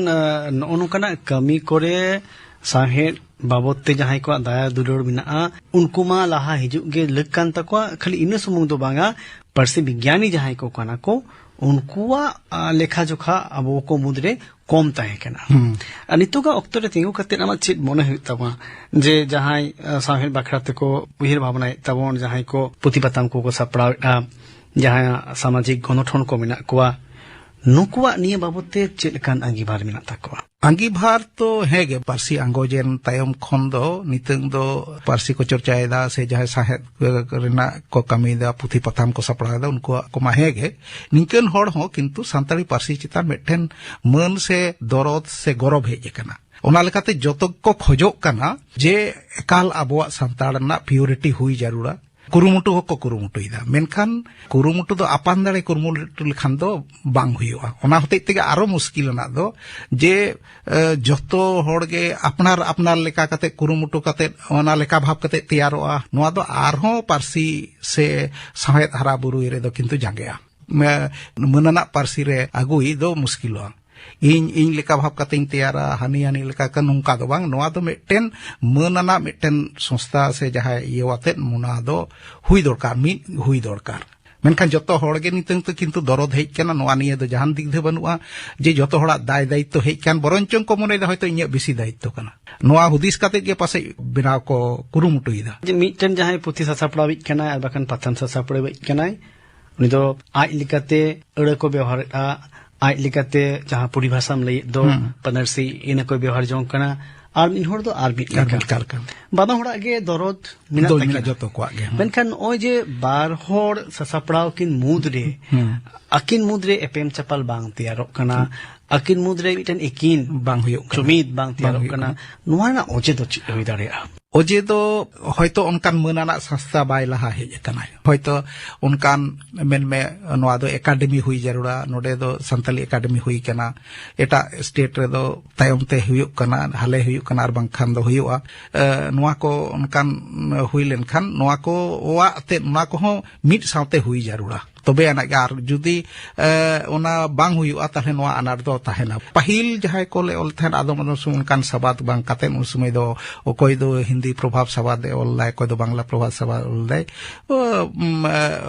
ᱱᱚᱜᱼᱚ ᱱᱚᱝᱠᱟᱱᱟᱜ ᱠᱟᱹᱢᱤ ᱠᱚᱨᱮ ᱥᱟᱶᱦᱮᱫ ᱵᱟᱵᱚᱫ ᱛᱮ ᱡᱟᱦᱟᱸᱭ ᱠᱚᱣᱟᱜ ᱫᱟᱭᱟ ᱫᱩᱞᱟᱹᱲ ᱢᱮᱱᱟᱜᱼᱟ, ᱩᱱᱠᱩ ᱢᱟ ᱞᱟᱦᱟ ᱦᱤᱡᱩᱜ ᱜᱮ ᱞᱟᱹᱠ ᱠᱟᱱ ᱛᱟᱠᱚᱣᱟ᱾ ᱠᱷᱟᱹᱞᱤ ᱤᱱᱟᱹ ᱥᱩᱢᱩᱝ ᱫᱚ ᱵᱟᱝᱟ, ᱯᱟᱹᱨᱥᱤ ᱵᱤᱜᱽᱜᱟᱱᱤ ᱡᱟᱦᱟᱸᱭ ᱠᱚ ᱠᱟᱱᱟ ᱠᱚ, ᱩᱱᱠᱩᱣᱟᱜ ᱞᱮᱠᱷᱟ ᱡᱚᱠᱷᱟ ᱟᱵᱚ ᱠᱚ ᱢᱩᱫᱽᱨᱮ ᱠᱚᱢ ᱛᱟᱦᱮᱸ ᱠᱟᱱᱟ᱾ ᱟᱨ ᱱᱤᱛᱚᱜᱟᱜ ᱚᱠᱛᱚ ᱨᱮ ᱛᱤᱸᱜᱩ ᱠᱟᱛᱮ ᱟᱢᱟᱜ ᱪᱮᱫ ᱢᱚᱱᱮ ᱦᱩᱭᱩᱜ ᱛᱟᱢᱟ ᱡᱮ ᱡᱟᱦᱟᱸᱭ ᱥᱟᱶᱦᱮᱫ ᱵᱟᱠᱷᱨᱟ ᱛᱮᱠᱚ ᱩᱭᱦᱟᱹᱨ ᱵᱷᱟᱵᱽᱱᱟᱭᱮᱫ ᱛᱟᱵᱚᱱ, ᱡᱟᱦᱟᱸᱭ ᱠᱚ ᱯᱩᱛᱷᱤ ᱯᱟᱛᱟᱢ ᱠᱚᱠᱚ ᱥᱟᱯᱲᱟᱣᱮᱫᱼᱟ, ᱡᱟᱦᱟᱸᱭᱟᱜ ᱥᱟᱢᱟᱡᱤᱠ ᱜᱚᱱᱚᱴᱷᱚᱱ ᱠᱚ ᱢᱮᱱᱟᱜ ᱠᱚᱣᱟ, ᱱᱩᱠᱩᱣᱟᱜ ᱱᱤᱭᱟᱹ ᱵᱟᱵᱚᱛ ᱛᱮ ᱪᱮᱫ ᱞᱮᱠᱟᱱ ᱟᱸᱜᱤᱵᱷᱟᱨ ᱢᱮᱱᱟᱜ ᱛᱟᱠᱚᱣᱟ? ᱟᱸᱜᱤᱵᱷᱟᱨ ᱫᱚ ᱦᱮᱸ ᱜᱮ, ᱯᱟᱹᱨᱥᱤ ᱟᱸᱜᱚᱡ ᱮᱱ ᱛᱟᱭᱚᱢ ᱠᱷᱚᱱ ᱫᱚ ᱱᱤᱛᱚᱝ ᱫᱚ ᱯᱟᱹᱨᱥᱤ ᱠᱚ ᱪᱚᱨᱪᱟᱭᱮᱫᱟ ᱥᱮ ᱡᱟᱦᱟᱸᱭ ᱥᱟᱶᱦᱮᱫ ᱨᱮᱱᱟᱜ ᱠᱚ ᱠᱟᱹᱢᱤᱭᱮᱫᱟ, ᱯᱩᱛᱷᱤ ᱯᱟᱛᱷᱟᱢ ᱠᱚ ᱥᱟᱯᱲᱟᱣᱮᱫᱟ, ᱩᱱᱠᱩᱣᱟᱜ ᱠᱚᱢᱟ ᱦᱮᱸ ᱜᱮ᱾ ᱱᱤᱝᱠᱟᱹᱱ ᱦᱚᱲ ᱦᱚᱸ ᱠᱤᱱᱛᱩ ᱥᱟᱱᱛᱟᱲᱤ ᱯᱟᱹᱨᱥᱤ ᱪᱮᱛᱟᱱ ᱢᱤᱫᱴᱮᱱ ᱢᱟᱹᱱ ᱥᱮ ᱫᱚᱨᱚᱫ ᱥᱮ ᱜᱚᱨᱚᱵ ᱦᱮᱡ ᱟᱠᱟᱱᱟ᱾ ᱚᱱᱟ ᱞᱮᱠᱟᱛᱮ ᱡᱚᱛᱚ ᱠᱚ ᱠᱷᱚᱡᱚᱜ ᱠᱟᱱᱟ ᱡᱮ ᱮᱠᱟᱞ ᱟᱵᱚᱣᱟᱜ ᱥᱟᱱᱛᱟᱲ ᱨᱮᱱᱟᱜ ᱯᱤᱭᱩᱨᱤᱴᱤ ᱦᱩᱭ ᱡᱟᱹᱨᱩᱲᱟ᱾ ᱠᱩᱨᱩᱢᱩᱴᱩ ᱦᱚᱸᱠᱚ ᱠᱩᱨᱩᱢᱩᱴᱩᱭᱮᱫᱟ, ᱢᱮᱱᱠᱷᱟᱱ ᱠᱩᱨᱩᱢᱩᱴᱩ ᱫᱚ ᱟᱯᱟᱱ ᱫᱟᱲᱮ ᱠᱩᱨᱩᱢᱩᱴᱩ ᱞᱮᱠᱷᱟᱱ ᱫᱚ ᱵᱟᱝ ᱦᱩᱭᱩᱜᱼᱟ᱾ ᱚᱱᱟ ᱦᱚᱛᱮᱡ ᱛᱮᱜᱮ ᱟᱨᱚ ᱢᱩᱥᱠᱤᱞ ᱟᱱᱟᱜ ᱫᱚ ᱡᱮ ᱮ, ᱡᱚᱛᱚ ᱦᱚᱲ ᱜᱮ ᱟᱯᱱᱟᱨ ᱟᱯᱱᱟᱨ ᱞᱮᱠᱟ ᱠᱟᱛᱮ ᱠᱩᱨᱩᱢᱩᱴᱩ ᱠᱟᱛᱮ, ᱚᱱᱟ ᱞᱮᱠᱟ ᱵᱷᱟᱵᱽ ᱠᱟᱛᱮ ᱛᱮᱭᱟᱨᱚᱜᱼᱟ᱾ ᱱᱚᱣᱟ ᱫᱚ ᱟᱨᱦᱚᱸ ᱯᱟᱹᱨᱥᱤ ᱥᱮ ᱥᱟᱶᱦᱮᱫ ᱦᱟᱨᱟ ᱵᱩᱨᱩᱭ ᱨᱮᱫᱚ ᱠᱤᱱᱛᱩ ᱡᱟᱸᱜᱮᱜᱼᱟ᱾ ᱢᱮ-, ᱢᱟᱹᱱᱟᱱᱟᱜ ᱯᱟᱹᱨᱥᱤ ᱨᱮ ᱟᱹᱜᱩᱭ ᱫᱚ ᱢᱩᱥᱠᱤᱞᱚᱜᱼᱟ᱾ ᱤᱧ, ᱤᱧ ᱞᱮᱠᱟ ᱵᱷᱟᱵᱽ ᱠᱟᱛᱮᱧ ᱛᱮᱭᱟᱨᱟ, ᱦᱟᱹᱱᱤ, ᱦᱟᱹᱱᱤ ᱞᱮᱠᱟ ᱠᱟ-, ᱱᱚᱝᱠᱟ ᱫᱚ ᱵᱟᱝ᱾ ᱱᱚᱣᱟ ᱫᱚ ᱢᱤᱫᱴᱮᱱ ᱢᱟᱹᱱ ᱟᱱᱟᱜ ᱢᱤᱫᱴᱮᱱ ᱥᱚᱝᱥᱛᱷᱟ ᱥᱮ ᱡᱟᱦᱟᱸᱭ ᱤᱭᱟᱹ ᱟᱛᱮᱫ ᱚᱱᱟ ᱫᱚ ᱦᱩᱭ ᱫᱚᱨᱠᱟᱨ, ᱢᱤᱫ ᱦᱩᱭ ᱫᱚᱨᱠᱟᱨ᱾ ᱢᱮᱱᱠᱷᱟᱱ ᱡᱚᱛᱚ ᱦᱚᱲ ᱜᱮ ᱱᱤᱛᱚᱝ ᱫᱚ ᱠᱤᱱᱛᱩ ᱫᱚᱨᱚᱫ ᱦᱮᱡ ᱠᱟᱱᱟ, ᱱᱚᱣᱟ ᱱᱤᱭᱟᱹ ᱫᱚ ᱡᱟᱦᱟᱱ ᱫᱤᱜᱽᱫᱷᱟᱹ ᱵᱟᱹᱱᱩᱜᱼᱟ ᱡᱮ ᱡᱚᱛᱚ ᱦᱚᱲᱟᱜ ᱫᱟᱭ ᱫᱟᱭᱤᱛᱛᱚ ᱦᱮᱡ ᱠᱟᱱ, ᱵᱚᱨᱚᱱᱪᱚᱝ ᱠᱚ ᱢᱚᱱᱮᱭᱮᱫᱟ ᱦᱚᱭᱛᱚ ᱤᱧᱟᱹᱜ ᱵᱮᱥᱤ ᱫᱟᱭᱤᱛᱛᱚ ᱠᱟᱱᱟ᱾ ᱱᱚᱣᱟ ᱦᱩᱫᱤᱥ ᱠᱟᱛᱮ ᱜᱮ ᱯᱟᱥᱮᱡ ᱵᱮᱱᱟᱣ ᱠᱚ ᱠᱩᱨᱩᱢᱩᱴᱩᱭᱮᱫᱟ᱾ ᱡᱮ ᱢᱤᱫᱴᱮᱱ ᱡᱟᱦᱟᱸᱭ ᱯᱩᱛᱷᱤ ᱥᱟᱥᱟᱯᱲᱟᱣᱤᱡ ᱠᱟᱱᱟᱭ ᱟᱨ ᱵᱟᱠᱷᱟᱱ ᱯᱟᱛᱷᱟᱢ ᱥᱟᱥᱟᱯᱲᱟᱣᱤᱡ ᱠᱟᱱᱟᱭ, ᱩᱱᱤ ᱫᱚ ᱟᱡ ᱞᱮᱠᱟᱛᱮ ᱟᱹᱲᱟᱹ ᱠᱚ ᱵᱮᱣᱦᱟᱨᱮᱫᱼᱟ, ᱟᱡ ᱞᱮᱠᱟᱛᱮ ᱡᱟᱦᱟᱸ ᱯᱚᱨᱤᱵᱷᱟᱥᱟᱢ ᱞᱟᱹᱭᱮᱫ ᱫᱚ, ᱦᱩᱸ᱾ ᱯᱟᱹᱱᱟᱨᱥᱤ, ᱤᱱᱟᱹ ᱠᱚᱭ ᱵᱮᱣᱦᱟᱨ ᱡᱚᱝ ᱠᱟᱱᱟ᱾ ᱟᱨ ᱢᱤᱫ ᱦᱚᱲ ᱫᱚ ᱟᱨ ᱢᱤᱫ ᱟᱨ ᱞᱮᱠᱟ᱾ ᱢᱤᱫ ᱞᱮᱠᱟ᱾ ᱵᱟᱱᱟ ᱦᱚᱲᱟᱜ ᱜᱮ ᱫᱚᱨᱚᱫ ᱢᱮᱱᱟᱜ ᱫᱚ ᱛᱟᱹᱠᱤᱱᱟ᱾ ᱢᱮᱱᱟᱜ ᱡᱚᱛᱚ ᱠᱚᱣᱟᱜ ᱜᱮ᱾ ᱦᱩᱸ᱾ ᱢᱮᱱᱠᱷᱟᱱ ᱱᱚᱜᱼᱚᱭ ᱡᱮ ᱵᱟᱨ ᱦᱚᱲ ᱥᱟᱥᱟᱯᱲᱟᱣ ᱠᱤᱱ ᱢᱩᱫᱽ ᱨᱮ, ᱦᱩᱸ᱾ ᱟᱹᱠᱤᱱ ᱢᱩᱫᱽ ᱨᱮ ᱮᱯᱮᱢ ᱪᱟᱯᱟᱞ ᱵᱟᱝ ᱛᱮᱭᱟᱨᱚᱜ ᱠᱟᱱᱟ, ᱦᱩᱸ᱾ ᱟᱹᱠᱤᱱ ᱢᱩᱫᱽ ᱨᱮ ᱢᱤᱫᱴᱮᱱ ᱮᱠᱤᱱ ᱵᱟᱝ ᱦᱩᱭᱩᱜ ᱠᱟᱱᱟ᱾ ᱡᱩᱢᱤᱫ ᱵᱟᱝ ᱵᱟᱝ ᱛᱮᱭᱟᱨᱚᱜ ᱦᱩᱭᱩᱜ ᱠᱟᱱᱟ, ᱠᱟᱱᱟ᱾ ᱱᱚᱣᱟ ᱨᱮᱱᱟᱜ ᱚᱡᱮ ᱫᱚ ᱪᱮᱫ ᱦᱩᱭ ᱫᱟᱲᱮᱭᱟᱜᱼᱟ? ᱚᱡᱮ ᱫᱚ ᱦᱚᱭᱛᱚ ᱚᱱᱠᱟᱱ ᱢᱟᱹᱱ ᱟᱱᱟᱜ ᱥᱚᱝᱥᱛᱷᱟ ᱵᱟᱭ ᱞᱟᱦᱟ ᱦᱮᱡ ᱟᱠᱟᱱᱟ᱾ ᱦᱚᱭᱛᱚ ᱚᱱᱠᱟᱱ, ᱢᱮᱱᱢᱮ, ᱱᱚᱣᱟ ᱫᱚ ᱮᱠᱟᱰᱮᱢᱤ ᱦᱩᱭ ᱡᱟᱹᱨᱩᱲᱟ, ᱱᱚᱰᱮ ᱫᱚ ᱥᱟᱱᱛᱟᱞᱤ ᱮᱠᱟᱰᱮᱢᱤ ᱦᱩᱭ ᱠᱟᱱᱟ, ᱮᱴᱟᱜ ᱥᱴᱮᱴ ᱨᱮᱫᱚ ᱛᱟᱭᱚᱢ ᱛᱮ ᱦᱩᱭᱩᱜ ᱠᱟᱱᱟ, ᱦᱟᱞᱮ ᱦᱩᱭᱩᱜ ᱠᱟᱱᱟ, ᱟᱨ ᱵᱟᱝᱠᱷᱟᱱ ᱫᱚ ᱦᱩᱭᱩᱜᱼᱟ᱾ ᱮ, ᱱᱚᱣᱟ ᱠᱚ ᱚᱱᱠᱟᱱ ᱦᱩᱭ ᱞᱮᱱᱠᱷᱟᱱ ᱱᱚᱣᱟ ᱠᱚᱣᱟᱜ ᱛᱮ, ᱱᱚᱣᱟ ᱠᱚᱦᱚᱸ ᱢᱤᱫ ᱥᱟᱶᱛᱮ ᱦᱩᱭ ᱡᱟᱹᱨᱩᱲᱟ, ᱛᱚᱵᱮ ᱟᱱᱟᱜ ᱜᱮ᱾ ᱟᱨ ᱡᱩᱫᱤ, ᱮ, ᱚᱱᱟ ᱵᱟᱝ ᱦᱩᱭᱩᱜᱼᱟ, ᱛᱟᱦᱞᱮ ᱱᱚᱣᱟ ᱟᱱᱟᱴ ᱫᱚ ᱛᱟᱦᱮᱱᱟ᱾ ᱯᱟᱹᱦᱤᱞ ᱡᱟᱦᱟᱸᱭ ᱠᱚᱞᱮ ᱚᱞ ᱛᱟᱦᱮᱸᱫ, ᱟᱫᱚᱢ ᱟᱫᱚᱢ ᱥᱚᱢᱚᱭ ᱚᱱᱠᱟᱱ ᱥᱟᱵᱟᱫ ᱵᱟᱝ ᱠᱟᱛᱮᱫ, ᱩᱱ ᱥᱚᱢᱚᱭ ᱫᱚ ᱚᱠᱚᱭ ᱫᱚ ᱦᱤᱱᱫᱤ ᱯᱨᱚᱵᱷᱟᱵᱽ ᱥᱟᱵᱟᱫ ᱮ ᱚᱞ ᱫᱟᱭ, ᱚᱠᱚᱭ ᱫᱚ ᱵᱟᱝᱞᱟ ᱯᱨᱚᱵᱷᱟᱵᱽ ᱥᱟᱵᱟᱫ ᱚᱞ ᱫᱟᱭ, ᱚ, ᱩᱢ, ᱮ,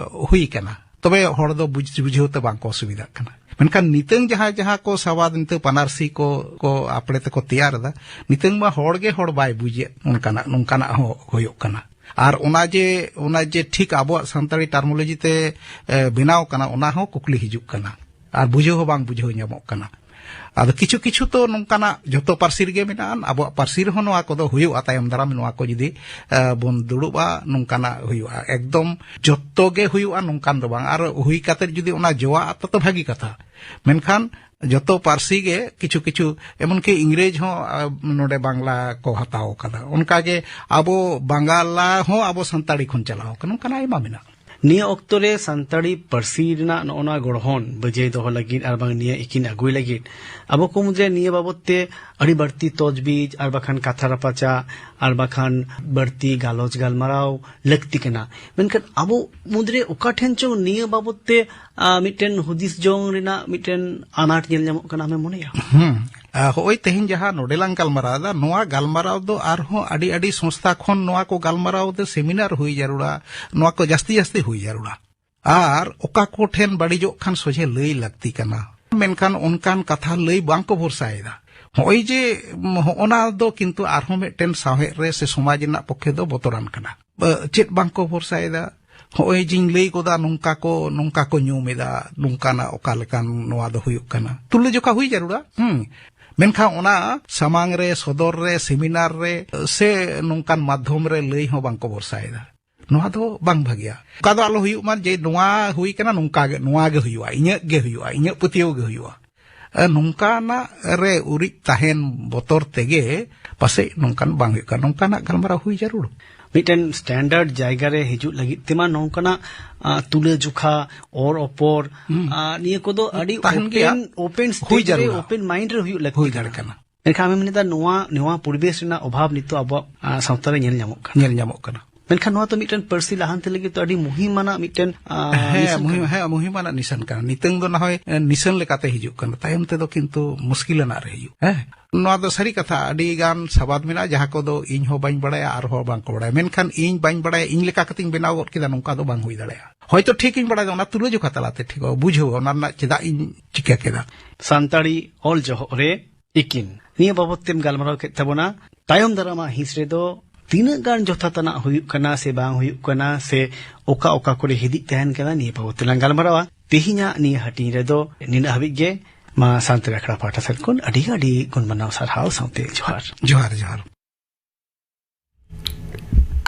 ᱦᱩᱭ ᱠᱟᱱᱟ᱾ ᱛᱚᱵᱮ ᱦᱚᱲ ᱫᱚ ᱵᱩᱡᱽ-, ᱵᱩᱡᱷᱟᱹᱣ ᱛᱮ ᱵᱟᱝ ᱠᱚ ᱚᱥᱩᱵᱤᱫᱷᱟᱜ ᱠᱟᱱᱟ᱾ ᱢᱮᱱᱠᱷᱟᱱ ᱱᱤᱛᱟᱹᱝ ᱡᱟᱦᱟᱸ, ᱡᱟᱦᱟᱸ ᱠᱚ ᱥᱟᱵᱟᱫ ᱱᱤᱛᱟᱹᱝ ᱯᱟᱹᱱᱟᱨᱥᱤ ᱠᱚ, ᱠᱚ ᱟᱯᱲᱮ ᱛᱮᱠᱚ ᱛᱮᱭᱟᱨ ᱮᱫᱟ, ᱱᱤᱛᱟᱹᱝ ᱢᱟ ᱦᱚᱲ ᱜᱮ ᱦᱚᱲ ᱵᱟᱭ ᱵᱩᱡᱮᱫ, ᱚᱱᱠᱟᱱᱟᱜ, ᱱᱚᱝᱠᱟᱱᱟᱜ ᱦᱚᱸ ᱦᱩᱭᱩᱜ ᱠᱟᱱᱟ᱾ ᱟᱨ ᱚᱱᱟ ᱡᱮ, ᱚᱱᱟ ᱡᱮ ᱴᱷᱤᱠ ᱟᱵᱚᱣᱟᱜ ᱥᱟᱱᱛᱟᱲᱤ ᱴᱟᱨᱢᱳᱞᱚᱡᱤ ᱛᱮ, ᱮ, ᱵᱮᱱᱟᱣ ᱠᱟᱱᱟ, ᱚᱱᱟ ᱦᱚᱸ ᱠᱩᱠᱞᱤ ᱦᱤᱡᱩᱜ ᱠᱟᱱᱟ᱾ ᱟᱨ ᱵᱩᱡᱷᱟᱹᱣ ᱦᱚᱸ ᱵᱟᱝ ᱵᱩᱡᱷᱟᱹᱣ ᱧᱟᱢᱚᱜ ᱠᱟᱱᱟ᱾ ᱟᱫᱚ ᱠᱤᱪᱷᱩ ᱠᱤᱪᱷᱩ ᱛᱚ ᱱᱚᱝᱠᱟᱱᱟᱜ ᱡᱷᱚᱛᱚ ᱯᱟᱹᱨᱥᱤ ᱨᱮᱜᱮ ᱢᱮᱱᱟᱜᱼᱟ, ᱟᱵᱚᱣᱟᱜ ᱯᱟᱹᱨᱥᱤ ᱨᱮᱦᱚᱸ ᱱᱚᱣᱟ ᱠᱚᱫᱚ ᱦᱩᱭᱩᱜᱼᱟ ᱛᱟᱭᱚᱢ ᱫᱟᱨᱟᱢ, ᱱᱚᱣᱟ ᱠᱚ ᱡᱩᱫᱤ, ᱮ, ᱵᱚᱱ ᱫᱩᱲᱩᱵᱼᱟ, ᱱᱚᱝᱠᱟᱱᱟᱜ ᱦᱩᱭᱩᱜᱼᱟ᱾ ᱮᱠᱫᱚᱢ ᱡᱷᱚᱛᱚ ᱜᱮ ᱦᱩᱭᱩᱜᱼᱟ ᱱᱚᱝᱠᱟᱱ ᱫᱚ ᱵᱟᱝ, ᱟᱨ ᱦᱩᱭ ᱠᱟᱛᱮ ᱡᱩᱫᱤ ᱚᱱᱟ ᱡᱚᱣᱟᱜᱼᱟ ᱛᱚ, ᱛᱚ ᱵᱷᱟᱹᱜᱤ ᱠᱟᱛᱷᱟ᱾ ᱢᱮᱱᱠᱷᱟᱱ ᱡᱷᱚᱛᱚ ᱯᱟᱹᱨᱥᱤ ᱜᱮ ᱠᱤᱪᱷᱩ ᱠᱤᱪᱷᱩ, ᱮᱢᱚᱱᱠᱤ ᱤᱝᱨᱮᱡᱽ ᱦᱚᱸ, ᱟ, ᱱᱚᱰᱮ ᱵᱟᱝᱞᱟ ᱠᱚ ᱦᱟᱛᱟᱣ ᱟᱠᱟᱫᱟ, ᱚᱱᱠᱟᱜᱮ ᱟᱵᱚ ᱵᱟᱝᱞᱟ ᱦᱚᱸ ᱟᱵᱚ ᱥᱟᱱᱛᱟᱲᱤ ᱠᱷᱚᱱ ᱪᱟᱞᱟᱣ ᱟᱠᱟᱱᱟ, ᱚᱱᱠᱟᱱᱟᱜ ᱟᱭᱢᱟ ᱢᱮᱱᱟᱜᱼᱟ᱾ ᱱᱤᱭᱟᱹ ᱚᱠᱛᱚ ᱨᱮ ᱥᱟᱱᱛᱟᱲᱤ ᱯᱟᱹᱨᱥᱤ ᱨᱮᱱᱟᱜ ᱱᱚᱜᱼᱚ ᱱᱚᱣᱟ ᱜᱚᱲᱦᱚᱱ ᱵᱟᱹᱡᱟᱹᱭ ᱫᱚᱦᱚ ᱞᱟᱹᱜᱤᱫ ᱟᱨ ᱵᱟᱝ ᱱᱤᱭᱟᱹ ᱤᱠᱤᱱ ᱟᱹᱜᱩᱭ ᱞᱟᱹᱜᱤᱫ ᱟᱵᱚ ᱠᱚ ᱢᱩᱫᱽᱨᱮ ᱱᱤᱭᱟᱹ ᱵᱟᱵᱚᱛ ᱛᱮ ᱟᱹᱰᱤ ᱵᱟᱹᱲᱛᱤ ᱛᱚᱡᱽᱵᱤᱡᱽ ᱟᱨ ᱵᱟᱠᱷᱟᱱ ᱠᱟᱛᱷᱟ ᱨᱟᱯᱟᱪᱟᱜ ᱟᱨ ᱵᱟᱠᱷᱟᱱ ᱵᱟᱹᱲᱛᱤ ᱜᱟᱞᱚᱪ ᱜᱟᱞᱢᱟᱨᱟᱣ ᱞᱟᱹᱠᱛᱤ ᱠᱟᱱᱟ᱾ ᱢᱮᱱᱠᱷᱟᱱ ᱟᱵᱚ ᱢᱩᱫᱽᱨᱮ ᱚᱠᱟ ᱴᱷᱮᱱ ᱪᱚᱝ ᱱᱤᱭᱟᱹ ᱵᱟᱵᱚᱛ ᱛᱮ, ᱟ, ᱢᱤᱫᱴᱮᱱ ᱦᱩᱫᱤᱥ ᱡᱚᱝ ᱨᱮᱱᱟᱜ ᱢᱤᱫᱴᱮᱱ ᱟᱱᱟᱴ ᱧᱮᱞ ᱧᱟᱢᱚᱜ ᱠᱟᱱᱟ, ᱟᱢᱮᱢ ᱢᱚᱱᱮᱭᱟ? ᱦᱩᱸ᱾ ᱟ, ᱦᱚᱸᱜᱼᱚᱭ ᱛᱮᱦᱮᱧ ᱡᱟᱦᱟᱸ ᱱᱚᱰᱮ ᱞᱟᱝ ᱜᱟᱞᱢᱟᱨᱟᱣ ᱮᱫᱟ, ᱱᱚᱣᱟ ᱜᱟᱞᱢᱟᱨᱟᱣ ᱫᱚ ᱟᱨᱦᱚᱸ ᱟᱹᱰᱤ ᱟᱹᱰᱤ ᱥᱚᱝᱥᱛᱷᱟ ᱠᱷᱚᱱ ᱱᱚᱣᱟ ᱠᱚ ᱜᱟᱞᱢᱟᱨᱟᱣ ᱫᱚ ᱥᱮᱢᱤᱱᱟᱨ ᱦᱩᱭ ᱡᱟᱹᱨᱩᱲᱟ, ᱱᱚᱣᱟ ᱠᱚ ᱡᱟᱹᱥᱛᱤ ᱡᱟᱹᱥᱛᱤ ᱦᱩᱭ ᱡᱟᱹᱨᱩᱲᱟ᱾ ᱟᱨ ᱚᱠᱟ ᱠᱚ ᱴᱷᱮᱱ ᱵᱟᱹᱲᱤᱡᱚᱜ ᱠᱷᱟᱱ ᱥᱚᱡᱷᱮ ᱞᱟᱹᱭ ᱞᱟᱹᱠᱛᱤ ᱠᱟᱱᱟ, ᱢᱮᱱᱠᱷᱟᱱ ᱚᱱᱠᱟᱱ ᱠᱟᱛᱷᱟ ᱞᱟᱹᱭ ᱵᱟᱝ ᱠᱚ ᱵᱷᱚᱨᱥᱟᱭᱮᱫᱟ᱾ ᱦᱚᱸᱜᱼᱚᱭ ᱡᱮ, ᱩᱢ, ᱦᱚᱸᱜᱼᱚᱱᱟ ᱫᱚ ᱠᱤᱱᱛᱩ ᱟᱨᱦᱚᱸ ᱢᱤᱫᱴᱮᱱ ᱥᱟᱶᱦᱮᱫ ᱨᱮ ᱥᱮ ᱥᱚᱢᱟᱡᱽ ᱨᱮᱱᱟᱜ ᱯᱚᱠᱠᱷᱮ ᱫᱚ ᱵᱚᱛᱚᱨᱟᱱ ᱠᱟᱱᱟ᱾ ᱵᱟ-, ᱪᱮᱫ ᱵᱟᱝ ᱠᱚ ᱵᱷᱚᱨᱥᱟᱭᱮᱫᱟ? ᱦᱚᱸᱜᱼᱚᱭ ᱡᱤᱧ ᱞᱟᱹᱭ ᱜᱚᱫᱟ, ᱱᱚᱝᱠᱟ ᱠᱚ, ᱱᱚᱝᱠᱟ ᱠᱚ ᱧᱩᱢ ᱮᱫᱟ, ᱱᱚᱝᱠᱟᱱᱟᱜ ᱚᱠᱟ ᱞᱮᱠᱟᱱ ᱱᱚᱣᱟ ᱫᱚ ᱦᱩᱭᱩᱜ ᱠᱟᱱᱟ, ᱛᱩᱞᱟᱹᱡᱚᱠᱷᱟ ᱦᱩᱭ ᱡᱟᱹᱨᱩᱲᱟ᱾ ᱦᱩᱸ᱾ ᱢᱮᱱᱠᱷᱟᱱ ᱚᱱᱟ ᱥᱟᱢᱟᱝ ᱨᱮ, ᱥᱚᱫᱚᱨ ᱨᱮ, ᱥᱮᱢᱤᱱᱟᱨ ᱨᱮ, ᱥᱮ ᱱᱚᱝᱠᱟᱱ ᱢᱟᱫᱽᱫᱷᱚᱢ ᱨᱮ ᱞᱟᱹᱭ ᱦᱚᱸ ᱵᱟᱝ ᱠᱚ ᱵᱷᱚᱨᱥᱟᱭᱮᱫᱟ᱾ ᱱᱚᱣᱟ ᱫᱚ ᱵᱟᱝ ᱵᱷᱟᱜᱮᱭᱟ᱾ ᱚᱱᱠᱟ ᱫᱚ ᱟᱞᱚ ᱦᱩᱭᱩᱜ ᱢᱟ ᱡᱮ ᱱᱚᱣᱟ ᱦᱩᱭ ᱠᱟᱱᱟ, ᱱᱚᱝᱠᱟ ᱜᱮ, ᱱᱚᱣᱟ ᱜᱮ ᱦᱩᱭᱩᱜᱼᱟ, ᱤᱧᱟᱹᱜ ᱜᱮ ᱦᱩᱭᱩᱜᱼᱟ, ᱤᱧᱟᱹᱜ ᱯᱟᱹᱛᱭᱟᱹᱣ ᱜᱮ ᱦᱩᱭᱩᱜᱼᱟ᱾ ᱮ, ᱱᱚᱝᱠᱟᱱᱟᱜ ᱨᱮ ᱩᱨᱤᱡ ᱛᱟᱦᱮᱱ ᱵᱚᱛᱚᱨ ᱛᱮᱜᱮ ᱯᱟᱥᱮᱡ ᱱᱚᱝᱠᱟᱱ ᱵᱟᱝ ᱦᱩᱭᱩᱜ ᱠᱟᱱᱟ, ᱱᱚᱝᱠᱟᱱᱟᱜ ᱜᱟᱞᱢᱟᱨᱟᱣ ᱦᱩᱭ ᱡᱟᱹᱨᱩᱲ᱾ ᱢᱤᱫᱴᱮᱱ ᱥᱴᱮᱱᱰᱟᱨᱰ ᱡᱟᱭᱜᱟ ᱨᱮ ᱦᱤᱡᱩᱜ ᱞᱟᱹᱜᱤᱫ ᱛᱮᱢᱟ ᱱᱚᱝᱠᱟᱱᱟᱜ, ᱟ, ᱛᱩᱞᱟᱹᱡᱚᱠᱷᱟ, ᱚᱨ ᱚᱯᱚᱨ, ᱦᱩᱸ᱾ ᱟ, ᱱᱤᱭᱟᱹ ᱠᱚᱫᱚ ᱟᱹᱰᱤ ᱛᱟᱦᱮᱱ ᱜᱮᱭᱟ᱾ ᱳᱯᱮᱱ, ᱳᱯᱮᱱ ᱦᱩᱭ ᱥᱴᱮᱡ ᱨᱮ, ᱡᱟᱹᱨᱩᱲᱟ᱾ ᱳᱯᱮᱱ ᱢᱟᱭᱤᱱᱰ ᱨᱮ ᱦᱩᱭᱩᱜ ᱞᱟᱹᱠᱛᱤ ᱦᱩᱭ ᱠᱟᱱᱟ᱾ ᱫᱟᱲᱮ ᱠᱟᱱᱟ᱾ ᱢᱮᱱᱠᱷᱟᱱ ᱟᱢᱮᱢ ᱢᱮᱱᱮᱫᱟ ᱱᱚᱣᱟ, ᱱᱚᱣᱟ ᱯᱚᱨᱤᱵᱮᱥ ᱨᱮᱱᱟᱜ ᱚᱵᱷᱟᱵ ᱱᱤᱛᱚᱜ ᱟᱵᱚᱣᱟᱜ, ᱟ, ᱥᱟᱶᱛᱟ ᱨᱮ ᱧᱮᱞ ᱧᱟᱢᱚᱜ ᱠᱟᱱᱟ᱾ ᱧᱮᱞ ᱧᱟᱢᱚᱜ ᱠᱟᱱᱟ᱾ ᱢᱮᱱᱠᱷᱟᱱ ᱱᱚᱣᱟ ᱛᱚ ᱢᱤᱫᱴᱮᱱ ᱯᱟᱹᱨᱥᱤ ᱞᱟᱦᱟᱱᱛᱤ ᱞᱟᱹᱜᱤᱫ ᱛᱚ ᱟᱹᱰᱤ ᱢᱩᱦᱤᱢ ᱟᱱᱟᱜ ᱢᱤᱫᱴᱮᱱ, ᱟ, ᱦᱮᱸ, ᱱᱤᱥᱟᱹᱱ ᱢᱩᱦᱤᱢ, ᱠᱟᱱᱟ᱾ ᱦᱮᱸ, ᱢᱩᱦᱤᱢ ᱟᱱᱟᱜ ᱱᱤᱥᱟᱹᱱ ᱠᱟᱱᱟ᱾ ᱱᱤᱛᱚᱝ ᱫᱚ ᱱᱟ ᱦᱚᱭ, ᱮ, ᱱᱤᱥᱟᱹᱱ ᱞᱮᱠᱟᱛᱮ ᱦᱤᱡᱩᱜ ᱠᱟᱱᱟ, ᱛᱟᱭᱚᱢ ᱛᱮᱫᱚ ᱠᱤᱱᱛᱩ ᱢᱩᱥᱠᱤᱞ ᱟᱱᱟᱜ ᱨᱮ ᱦᱤᱡᱩᱜ᱾ ᱦᱮᱸ, ᱱᱚᱣᱟ ᱫᱚ ᱥᱟᱹᱨᱤ ᱠᱟᱛᱷᱟ, ᱟᱹᱰᱤ ᱜᱟᱱ ᱥᱟᱵᱟᱫ ᱢᱮᱱᱟᱜᱼᱟ ᱡᱟᱦᱟᱸ ᱠᱚᱫᱚ ᱤᱧ ᱦᱚᱸ ᱵᱟᱹᱧ ᱵᱟᱲᱟᱭᱟ, ᱟᱨᱦᱚᱸ ᱵᱟᱝ ᱠᱚ ᱵᱟᱲᱟᱭᱟ, ᱢᱮᱱᱠᱷᱟᱱ ᱤᱧ ᱵᱟᱹᱧ ᱵᱟᱲᱟᱭᱟ, ᱤᱧ ᱞᱮᱠᱟ ᱠᱟᱛᱮᱧ ᱵᱮᱱᱟᱣ ᱜᱚᱫ ᱠᱮᱫᱟ, ᱱᱚᱝᱠᱟ ᱫᱚ ᱵᱟᱝ ᱦᱩᱭ ᱫᱟᱲᱮᱭᱟᱜᱼᱟ᱾ ᱦᱚᱭᱛᱚ ᱴᱷᱤᱠ ᱤᱧ ᱵᱟᱲᱟᱭᱟ, ᱚᱱᱟ ᱛᱩᱞᱟᱹᱡᱚᱠᱷᱟ ᱛᱟᱞᱟᱛᱮ ᱴᱷᱤᱠ ᱵᱩᱡᱷᱟᱹᱣᱟ, ᱚᱱᱟ ᱨᱮᱱᱟᱜ ᱪᱮᱫᱟᱜ ᱤᱧ ᱪᱤᱠᱟᱹ ᱠᱮᱫᱟ᱾ ᱥᱟᱱᱛᱟᱲᱤ ᱚᱞ ᱡᱚᱦᱚᱜ ᱨᱮ ᱤᱠᱤᱱ ᱱᱤᱭᱟᱹ ᱵᱟᱵᱚᱛ ᱛᱮᱢ ᱜᱟᱞᱢᱟᱨᱟᱣ ᱠᱮᱫ ᱛᱟᱵᱚᱱᱟ᱾ ᱛᱟᱭᱚᱢ ᱫᱟᱨᱟᱢᱟᱜ ᱦᱤᱸᱥ ᱨᱮᱫᱚ ᱛᱤᱱᱟᱹᱜ ᱜᱟᱱ ᱡᱚᱛᱷᱟᱛ ᱟᱱᱟᱜ ᱦᱩᱭᱩᱜ ᱠᱟᱱᱟ ᱥᱮ ᱵᱟᱝ ᱦᱩᱭᱩᱜ ᱠᱟᱱᱟ, ᱥᱮ ᱚᱠᱟ ᱚᱠᱟ ᱠᱚᱨᱮ ᱦᱤᱫᱤᱡ ᱛᱟᱦᱮᱱ ᱠᱟᱱᱟ, ᱱᱤᱭᱟᱹ ᱵᱟᱵᱚᱛ ᱛᱮᱞᱟᱝ ᱜᱟᱞᱢᱟᱨᱟᱣᱟ᱾ ᱛᱮᱦᱮᱧᱟᱜ ᱱᱤᱭᱟᱹ ᱦᱟᱹᱴᱤᱧ ᱨᱮᱫᱚ ᱱᱤᱱᱟᱹᱜ ᱦᱟᱹᱵᱤᱡ ᱜᱮ᱾ ᱢᱟ ᱥᱟᱱᱛᱟᱲᱤ ᱟᱠᱷᱲᱟ ᱯᱟᱦᱴᱟ ᱥᱮᱫ ᱠᱷᱚᱱ ᱟᱹᱰᱤ ᱟᱹᱰᱤ ᱜᱩᱱ ᱢᱟᱱᱟᱣ ᱥᱟᱨᱦᱟᱣ ᱥᱟᱶᱛᱮ ᱡᱚᱦᱟᱨ᱾ ᱡᱚᱦᱟᱨ, ᱡᱚᱦᱟᱨ᱾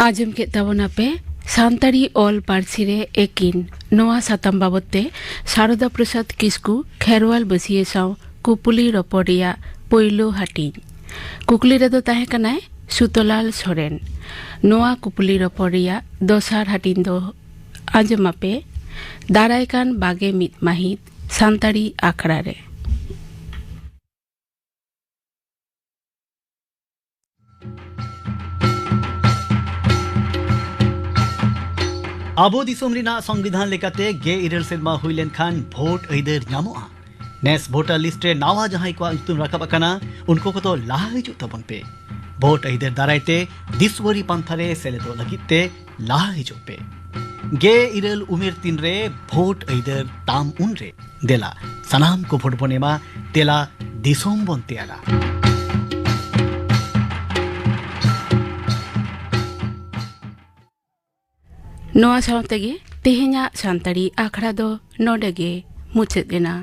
ᱟᱸᱡᱚᱢ ᱠᱮᱫ ᱛᱟᱵᱚᱱᱟᱯᱮ ᱥᱟᱱᱛᱟᱲᱤ ᱚᱞ ᱯᱟᱹᱨᱥᱤ ᱨᱮ ᱮᱠᱤᱱ, ᱱᱚᱣᱟ ᱥᱟᱛᱟᱢ ᱵᱟᱵᱚᱛ ᱛᱮ ᱥᱟᱨᱚᱫᱟ ᱯᱨᱚᱥᱟᱫᱽ ᱠᱤᱥᱠᱩ ᱠᱷᱮᱨᱣᱟᱞ ᱵᱟᱹᱥᱤᱭᱟᱹ ᱥᱟᱶ ᱠᱩᱯᱩᱞᱤ ᱨᱚᱯᱚᱲ ᱨᱮᱭᱟᱜ ᱯᱳᱭᱞᱳ ᱦᱟᱹᱴᱤᱧ᱾ ᱠᱩᱠᱞᱤ ᱨᱮᱫᱚ ᱛᱟᱦᱮᱸ ᱠᱟᱱᱟᱭ ᱥᱩᱛᱚᱞᱟᱞ ᱥᱚᱨᱮᱱ᱾ ᱱᱚᱣᱟ ᱠᱩᱯᱩᱞᱤ ᱨᱚᱯᱚᱲ ᱨᱮᱭᱟᱜ ᱫᱚᱥᱟᱨ ᱦᱟᱹᱴᱤᱧ ᱫᱚ ᱟᱸᱡᱚᱢᱟᱯᱮ ᱫᱟᱨᱟᱭ ᱠᱟᱱ ᱵᱟᱜᱮ ᱢᱤᱫ ᱢᱟᱹᱦᱤᱛ ᱥᱟᱱᱛᱟᱲᱤ ᱟᱠᱷᱲᱟ ᱨᱮ᱾ ᱟᱵᱚ ᱫᱤᱥᱚᱢ ᱨᱮᱱᱟᱜ ᱥᱚᱝᱵᱤᱫᱷᱟᱱ ᱞᱮᱠᱟᱛᱮ ᱜᱮᱞ ᱤᱨᱟᱹᱞ ᱥᱮᱨᱢᱟ ᱦᱩᱭ ᱞᱮᱱᱠᱷᱟᱱ ᱵᱷᱳᱴ ᱟᱹᱭᱫᱟᱹᱨ ᱧᱟᱢᱚᱜᱼᱟ᱾ ᱱᱮᱥ ᱵᱷᱳᱴᱟᱨ ᱞᱤᱥᱴ ᱨᱮ ᱱᱟᱣᱟ ᱡᱟᱦᱟᱸᱭ ᱠᱚᱣᱟᱜ ᱧᱩᱛᱩᱢ ᱨᱟᱠᱟᱵ ᱟᱠᱟᱱᱟ, ᱩᱱᱠᱩ ᱠᱚᱫᱚ ᱞᱟᱦᱟ ᱦᱤᱡᱩᱜ ᱛᱟᱵᱚᱱ ᱯᱮ᱾ ᱵᱷᱳᱴ ᱟᱹᱭᱫᱟᱹᱨ ᱫᱟᱨᱟᱭ ᱛᱮ ᱫᱤᱥᱣᱟᱹᱨᱤ ᱯᱟᱱᱛᱷᱟ ᱨᱮ ᱥᱮᱞᱮᱫᱚᱜ ᱞᱟᱹᱜᱤᱫ ᱛᱮ ᱞᱟᱦᱟ ᱦᱤᱡᱩᱜ ᱯᱮ᱾ ᱜᱮᱞ ᱤᱨᱟᱹᱞ ᱩᱢᱮᱨ ᱛᱤᱱ ᱨᱮ ᱵᱷᱳᱴ ᱟᱹᱭᱫᱟᱹᱨ ᱛᱟᱢ ᱩᱱ ᱨᱮ᱾ ᱫᱮᱞᱟ, ᱥᱟᱱᱟᱢ ᱠᱚ ᱵᱷᱳᱴ ᱵᱚᱱ ᱮᱢᱟ, ᱫᱮᱞᱟ, ᱫᱤᱥᱚᱢ ᱵᱚᱱ ᱛᱮᱭᱟᱨᱟ᱾ ᱱᱚᱣᱟ ᱥᱟᱶ ᱛᱮᱜᱮ ᱛᱮᱦᱮᱧᱟᱜ ᱥᱟᱱᱛᱟᱲᱤ ᱟᱠᱷᱲᱟ ᱫᱚ ᱱᱚᱰᱮ ᱜᱮ ᱢᱩᱪᱟᱹᱫ ᱮᱱᱟ᱾